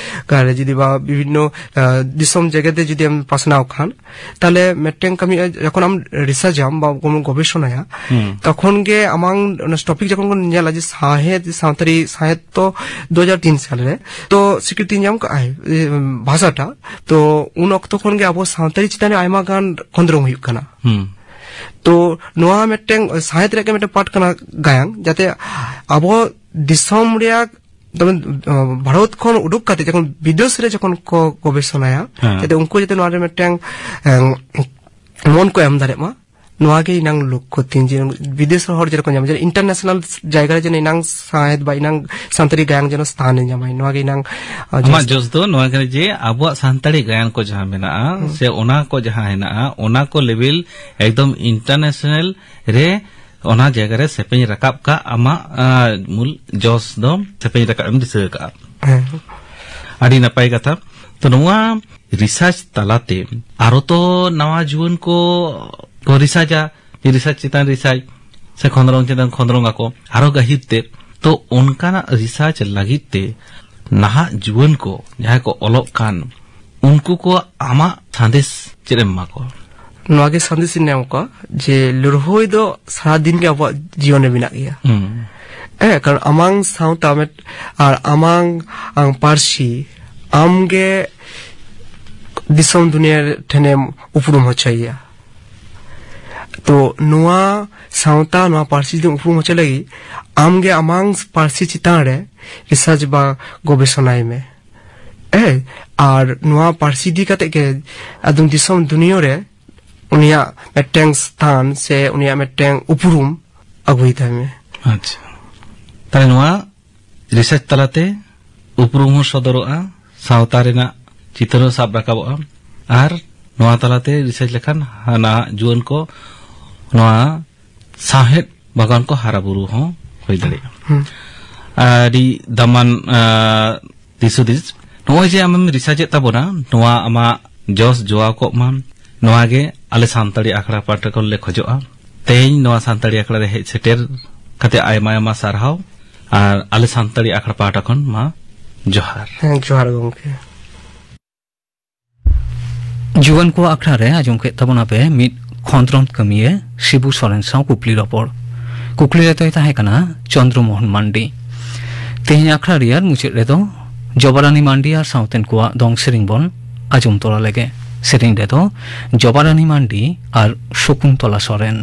ᱜᱟᱲ ᱨᱮ ᱡᱩᱫᱤ ᱵᱟ ᱵᱤᱵᱷᱤᱱᱱᱚ, ᱟ, ᱫᱤᱥᱚᱢ ᱡᱮᱜᱮᱛ ᱨᱮ ᱡᱩᱫᱤ ᱮᱢ ᱯᱟᱥᱱᱟᱣ ᱠᱷᱟᱱ, ᱛᱟᱦᱞᱮ ᱢᱤᱫᱴᱮᱱ ᱠᱟᱹᱢᱤ ᱡᱚᱠᱷᱚᱱ ᱟᱢ research ᱟᱢ ᱵᱟ ᱠᱳᱱᱳ ᱜᱚᱵᱮᱥᱚᱱᱟᱭᱟ, ᱦᱩᱸ᱾ ᱛᱚᱠᱷᱚᱱ ᱜᱮ ᱟᱢᱟᱝ ᱚᱱᱟ topic ᱡᱚᱠᱷᱚᱱ ᱠᱚ ᱧᱮᱞᱟ ᱡᱮ ᱥᱟᱶᱦᱮᱫ, ᱥᱟᱱᱛᱟᱲᱤ ᱥᱟᱶᱦᱮᱫ ᱛᱚ ᱫᱩ ᱦᱟᱡᱟᱨ ᱛᱤᱱ ᱥᱟᱞ ᱨᱮ ᱛᱚ ᱥᱤᱠᱨᱤᱛᱤ ᱧᱟᱢ ᱠᱟᱜᱼᱟᱭ, ᱮ, ᱵᱷᱟᱥᱟᱴᱟ᱾ ᱛᱚ ᱩᱱ ᱚᱠᱛᱚ ᱠᱷᱚᱱ ᱜᱮ ᱟᱵᱚ ᱥᱟᱱᱛᱟᱲᱤ ᱪᱮᱛᱟᱱ ᱨᱮ ᱟᱭᱢᱟ ᱜᱟᱱ ᱠᱷᱚᱸᱫᱽᱨᱚᱝ ᱦᱩᱭᱩᱜ ᱠᱟᱱᱟ᱾ ᱦᱩᱸ᱾ ᱛᱚ ᱱᱚᱣᱟ ᱢᱤᱫᱴᱮᱱ ᱥᱟᱶᱦᱮᱫ ᱨᱮᱭᱟᱜ ᱜᱮ ᱢᱤᱫᱴᱮᱱ ᱯᱟᱨᱴ ᱠᱟᱱᱟ ᱜᱟᱭᱟᱱ, ᱡᱟᱛᱮ ᱟᱵᱚ ᱫᱤᱥᱚᱢ ᱨᱮᱭᱟᱜ, ᱛᱚᱵᱮ, ᱟᱸ, ᱵᱷᱟᱨᱚᱛ ᱠᱷᱚᱱ ᱩᱰᱩᱠ ᱠᱟᱛᱮ ᱡᱚᱠᱷᱚᱱ ᱵᱤᱫᱮᱥ ᱨᱮ ᱡᱚᱠᱷᱚᱱ ᱠᱚ ᱜᱚᱵᱮᱥᱚᱱᱟᱭᱟ, ᱦᱮᱸ᱾ ᱡᱟᱛᱮ ᱩᱱᱠᱩ ᱡᱟᱛᱮ ᱱᱚᱣᱟ ᱨᱮ ᱢᱤᱫᱴᱮᱱ, ᱮᱸ, ᱢᱚᱱ ᱠᱚ ᱮᱢ ᱫᱟᱲᱮᱭᱟᱜ ᱢᱟ, ᱱᱚᱣᱟ ᱜᱮ ᱤᱧᱟᱹᱝ ᱞᱚᱠᱠᱷᱚ ᱛᱤᱧ, ᱡᱮ ᱵᱤᱫᱮᱥ ᱨᱮ ᱦᱚᱲ ᱡᱮᱱᱚ ᱠᱚ ᱧᱟᱢ, ᱡᱮ international ᱡᱟᱭᱜᱟ ᱨᱮ ᱡᱮᱱᱚ ᱤᱧᱟᱹᱝ ᱥᱟᱶᱦᱮᱫ ᱵᱟ ᱤᱧᱟᱹᱝ ᱥᱟᱱᱛᱟᱲᱤ ᱜᱟᱭᱟᱱ ᱡᱮᱱᱚ ᱥᱛᱷᱟᱱ ᱮ ᱧᱟᱢᱟᱭ, ᱱᱚᱣᱟ ᱜᱮ ᱤᱧᱟᱹᱝ, ᱟᱸ, ᱟᱢᱟᱜ ᱡᱚᱥ᱾ ᱡᱚᱥ ᱫᱚ ᱱᱚᱣᱟ ᱠᱟᱱᱟ ᱡᱮ ᱟᱵᱚᱣᱟᱜ ᱥᱟᱱᱛᱟᱲᱤ ᱜᱟᱭᱟᱱ ᱠᱚ ᱡᱟᱦᱟᱸ ᱢᱮᱱᱟᱜᱼᱟ, ᱦᱩᱸ᱾ ᱥᱮ ᱚᱱᱟ ᱠᱚ ᱡᱟᱦᱟᱸ ᱦᱮᱱᱟᱜᱼᱟ, ᱚᱱᱟ ᱠᱚ ᱞᱮᱵᱮᱞ ᱮᱠᱫᱚᱢ international ᱨᱮ ᱚᱱᱟ ᱡᱟᱭᱜᱟ ᱨᱮ ᱥᱮᱯᱮᱧ ᱨᱟᱠᱟᱵ ᱠᱟᱜ ᱟᱢᱟᱜ, ᱟᱸ, ᱢᱩᱞ ᱡᱚᱥ ᱫᱚ ᱥᱮᱯᱮᱧ ᱨᱟᱠᱟᱵ ᱮᱢ ᱫᱤᱥᱟᱹ ᱟᱠᱟᱜᱼᱟ᱾ ᱦᱮᱸ᱾ ᱟᱹᱰᱤ ᱱᱟᱯᱟᱭ ᱠᱟᱛᱷᱟ᱾ ᱛᱚ, ᱱᱚᱣᱟ ᱨᱤᱥᱟᱨᱪ ᱛᱟᱞᱟᱛᱮ ᱟᱨᱚ ᱛᱚ ᱱᱟᱣᱟ ᱡᱩᱣᱟᱹᱱ ᱠᱚ, ᱠᱚ ᱨᱤᱥᱟᱨᱪᱟ, ᱨᱤᱥᱟᱨᱪ ᱪᱮᱛᱟᱱ ᱨᱤᱥᱟᱨᱪ, ᱥᱮ ᱠᱷᱚᱸᱫᱽᱨᱚᱝ ᱪᱮᱛᱟᱱ ᱠᱷᱚᱸᱫᱽᱨᱚᱝ ᱟᱠᱚ, ᱟᱨᱚ ᱜᱟᱹᱦᱤᱨ ᱛᱮ᱾ ᱛᱚ, ᱚᱱᱠᱟᱱᱟᱜ ᱨᱤᱥᱟᱨᱪ ᱞᱟᱹᱜᱤᱫ ᱛᱮ ᱱᱟᱦᱟᱜ ᱡᱩᱣᱟᱹᱱ ᱠᱚ ᱡᱟᱦᱟᱸᱭ ᱠᱚ ᱚᱞᱚᱜ ᱠᱟᱱ, ᱩᱱᱠᱩ ᱠᱚ ᱟᱢᱟᱜ ᱥᱟᱸᱫᱮᱥ ᱪᱮᱫ ᱮᱢ ᱮᱢᱟ ᱠᱚᱣᱟ? ᱱᱚᱣᱟ ᱜᱮ ᱥᱟᱸᱫᱮᱥ ᱤᱧ ᱮᱢ ᱠᱚᱣᱟ ᱡᱮ ᱞᱟᱹᱲᱦᱟᱹᱭ ᱫᱚ ᱥᱟᱨᱟ ᱫᱤᱱ ᱜᱮ ᱟᱵᱚᱣᱟᱜ ᱡᱤᱭᱚᱱ ᱨᱮ ᱢᱮᱱᱟᱜ ᱜᱮᱭᱟ᱾ ᱦᱩᱸ᱾ ᱦᱮᱸ, ᱠᱟᱨᱚᱱ ᱟᱢᱟᱝ ᱥᱟᱶᱛᱟ ᱢᱤᱫ-, ᱟᱨ ᱟᱢᱟᱝ, ᱟᱢ ᱯᱟᱹᱨᱥᱤ ᱟᱢ ᱜᱮ ᱫᱤᱥᱚᱢ ᱫᱩᱱᱤᱭᱟᱹ ᱴᱷᱮᱱᱮᱢ ᱩᱯᱨᱩᱢ ᱦᱚᱪᱚᱭᱮᱭᱟ᱾ ᱛᱚ ᱱᱚᱣᱟ ᱥᱟᱶᱛᱟ, ᱱᱚᱣᱟ ᱯᱟᱹᱨᱥᱤ ᱡᱩᱫᱤᱢ ᱩᱯᱨᱩᱢ ᱦᱚᱪᱚ ᱞᱟᱹᱜᱤᱫ, ᱟᱢ ᱜᱮ ᱟᱢᱟᱝ ᱯᱟᱹᱨᱥᱤ ᱪᱮᱛᱟᱱ ᱨᱮ ᱨᱤᱥᱟᱨᱪ ᱵᱟ ᱜᱚᱵᱮᱥᱚᱱᱟᱭ ᱢᱮ᱾ ᱦᱮᱸ, ᱟᱨ ᱱᱚᱣᱟ ᱯᱟᱹᱨᱥᱤ ᱤᱫᱤ ᱠᱟᱛᱮ ᱜᱮ ᱟᱫᱚᱢ ᱫᱤᱥᱚᱢ ᱫᱩᱱᱤᱭᱟᱹ ᱨᱮ ᱩᱱᱤᱭᱟᱜ ᱢᱤᱫᱴᱮᱱ ᱥᱛᱷᱟᱱ ᱥᱮ ᱩᱱᱤᱭᱟᱜ ᱢᱤᱫᱴᱮᱱ ᱩᱯᱨᱩᱢ ᱟᱹᱜᱩᱭ ᱛᱟᱭ ᱢᱮ᱾ ᱟᱪᱪᱷᱟ, ᱛᱟᱦᱞᱮ ᱱᱚᱣᱟ ᱨᱤᱥᱟᱨᱪ ᱛᱟᱞᱟᱛᱮ ᱩᱯᱨᱩᱢ ᱦᱚᱸ ᱥᱚᱫᱚᱨᱚᱜᱼᱟ, ᱥᱟᱶᱛᱟ ᱨᱮᱱᱟᱜ ᱪᱤᱛᱟᱹᱨ ᱦᱚᱸ ᱥᱟᱵ ᱨᱟᱠᱟᱵᱚᱜᱼᱟ, ᱟᱨ ᱱᱚᱣᱟ ᱛᱟᱞᱟᱛᱮ ᱨᱤᱥᱟᱨᱪ ᱞᱮᱠᱷᱟᱱ ᱱᱟᱦᱟᱜ ᱡᱩᱣᱟᱹᱱ ᱠᱚ ᱱᱚᱣᱟ ᱥᱟᱶᱦᱮᱫ ᱵᱟᱜᱟᱱ ᱠᱚ ᱦᱟᱨᱟ ᱵᱩᱨᱩ ᱦᱚᱸ ᱦᱩᱭ ᱫᱟᱲᱮᱭᱟᱜᱼᱟ᱾ ᱦᱩᱸ᱾ ᱟᱹᱰᱤ ᱫᱟᱢᱟᱱ, ᱟᱸ, ᱫᱤᱥ ᱦᱩᱫᱤᱥ᱾ ᱱᱚᱜᱼᱚᱭ ᱡᱮ ᱟᱢᱮᱢ ᱨᱤᱥᱟᱨᱪ ᱮᱫ ᱛᱟᱵᱚᱱᱟ, ᱱᱚᱣᱟ ᱟᱢᱟᱜ ᱡᱚᱥ ᱡᱚᱣᱟᱣ ᱠᱚᱜ ᱢᱟ, ᱱᱚᱣᱟ ᱜᱮ ᱟᱞᱮ ᱥᱟᱱᱛᱟᱲᱤ ᱟᱠᱷᱲᱟ ᱯᱟᱦᱴᱟ ᱠᱷᱚᱱ ᱞᱮ ᱠᱷᱚᱡᱚᱜᱼᱟ᱾ ᱛᱮᱦᱮᱧ ᱱᱚᱣᱟ ᱥᱟᱱᱛᱟᱲᱤ ᱟᱠᱷᱲᱟ ᱨᱮ ᱦᱮᱡ ᱥᱮᱴᱮᱨ ᱠᱟᱛᱮ ᱟᱭᱢᱟ ᱟᱭᱢᱟ ᱥᱟᱨᱦᱟᱣ, ᱟᱨ ᱟᱞᱮ ᱥᱟᱱᱛᱟᱲᱤ ᱟᱠᱷᱲᱟ ᱯᱟᱦᱴᱟ ᱠᱷᱚᱱ ᱢᱟ ᱡᱚᱦᱟᱨ᱾ ᱦᱮᱸ, ᱡᱚᱦᱟᱨ ᱜᱚᱢᱠᱮ᱾ ᱡᱩᱣᱟᱹᱱ ᱠᱚᱣᱟᱜ ᱟᱠᱷᱲᱟ ᱨᱮ ᱟᱸᱡᱚᱢ ᱠᱮᱫ ᱛᱟᱵᱚᱱᱟᱯᱮ ᱢᱤᱫ ᱠᱷᱚᱸᱫᱽᱨᱚᱸᱫᱽ ᱠᱟᱹᱢᱤᱭᱟᱹ ᱥᱤᱵᱩ ᱥᱚᱨᱮᱱ ᱥᱟᱶ ᱠᱩᱠᱞᱤ ᱨᱚᱯᱚᱲ᱾ ᱠᱩᱠᱞᱤ ᱨᱮᱫᱚᱭ ᱛᱟᱦᱮᱸ ᱠᱟᱱᱟ ᱪᱚᱱᱫᱽᱨᱚ ᱢᱳᱦᱚᱱ ᱢᱟᱱᱰᱤ᱾ ᱛᱮᱦᱮᱧ ᱟᱠᱷᱲᱟ ᱨᱮᱭᱟᱜ ᱢᱩᱪᱟᱹᱫ ᱨᱮᱫᱚ ᱡᱚᱵᱟᱨᱟᱱᱤ ᱢᱟᱱᱰᱤ ᱟᱨ ᱥᱟᱶᱛᱮᱱ ᱠᱚᱣᱟᱜ ᱫᱚᱝ ᱥᱮᱨᱮᱧ ᱵᱚᱱ ᱟᱸᱡᱚᱢ ᱛᱚᱨᱟ ᱞᱮᱜᱮ᱾ ᱥᱮᱨᱮᱧ ᱨᱮᱫᱚ ᱡᱚᱵᱟᱨᱟᱱᱤ ᱢᱟᱱᱰᱤ ᱟᱨ ᱥᱚᱠᱩᱱᱛᱚᱞᱟ ᱥᱚᱨᱮᱱ᱾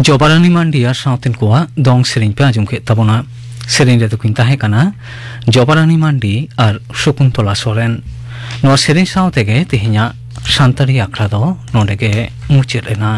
ᱡᱚᱵᱟᱨᱟᱱᱤ ᱢᱟᱱᱰᱤ ᱟᱨ ᱥᱟᱶᱛᱮᱱ ᱠᱚᱣᱟᱜ ᱫᱚᱝ ᱥᱮᱨᱮᱧ ᱯᱮ ᱟᱸᱡᱚᱢ ᱠᱮᱫ ᱛᱟᱵᱚᱱᱟ᱾ ᱥᱮᱨᱮᱧ ᱨᱮᱫᱚ ᱠᱤᱱ ᱛᱟᱦᱮᱸ ᱠᱟᱱᱟ ᱡᱚᱵᱟᱨᱟᱱᱤ ᱢᱟᱱᱰᱤ ᱟᱨ ᱥᱚᱠᱩᱱᱛᱚᱞᱟ ᱥᱚᱨᱮᱱ᱾ ᱱᱚᱣᱟ ᱥᱮᱨᱮᱧ ᱥᱟᱶ ᱛᱮᱜᱮ ᱛᱮᱦᱮᱧᱟᱜ ᱥᱟᱱᱛᱟᱲᱤ ᱟᱠᱷᱲᱟ ᱫᱚ ᱱᱚᱰᱮ ᱜᱮ ᱢᱩᱪᱟᱹᱫ ᱮᱱᱟ᱾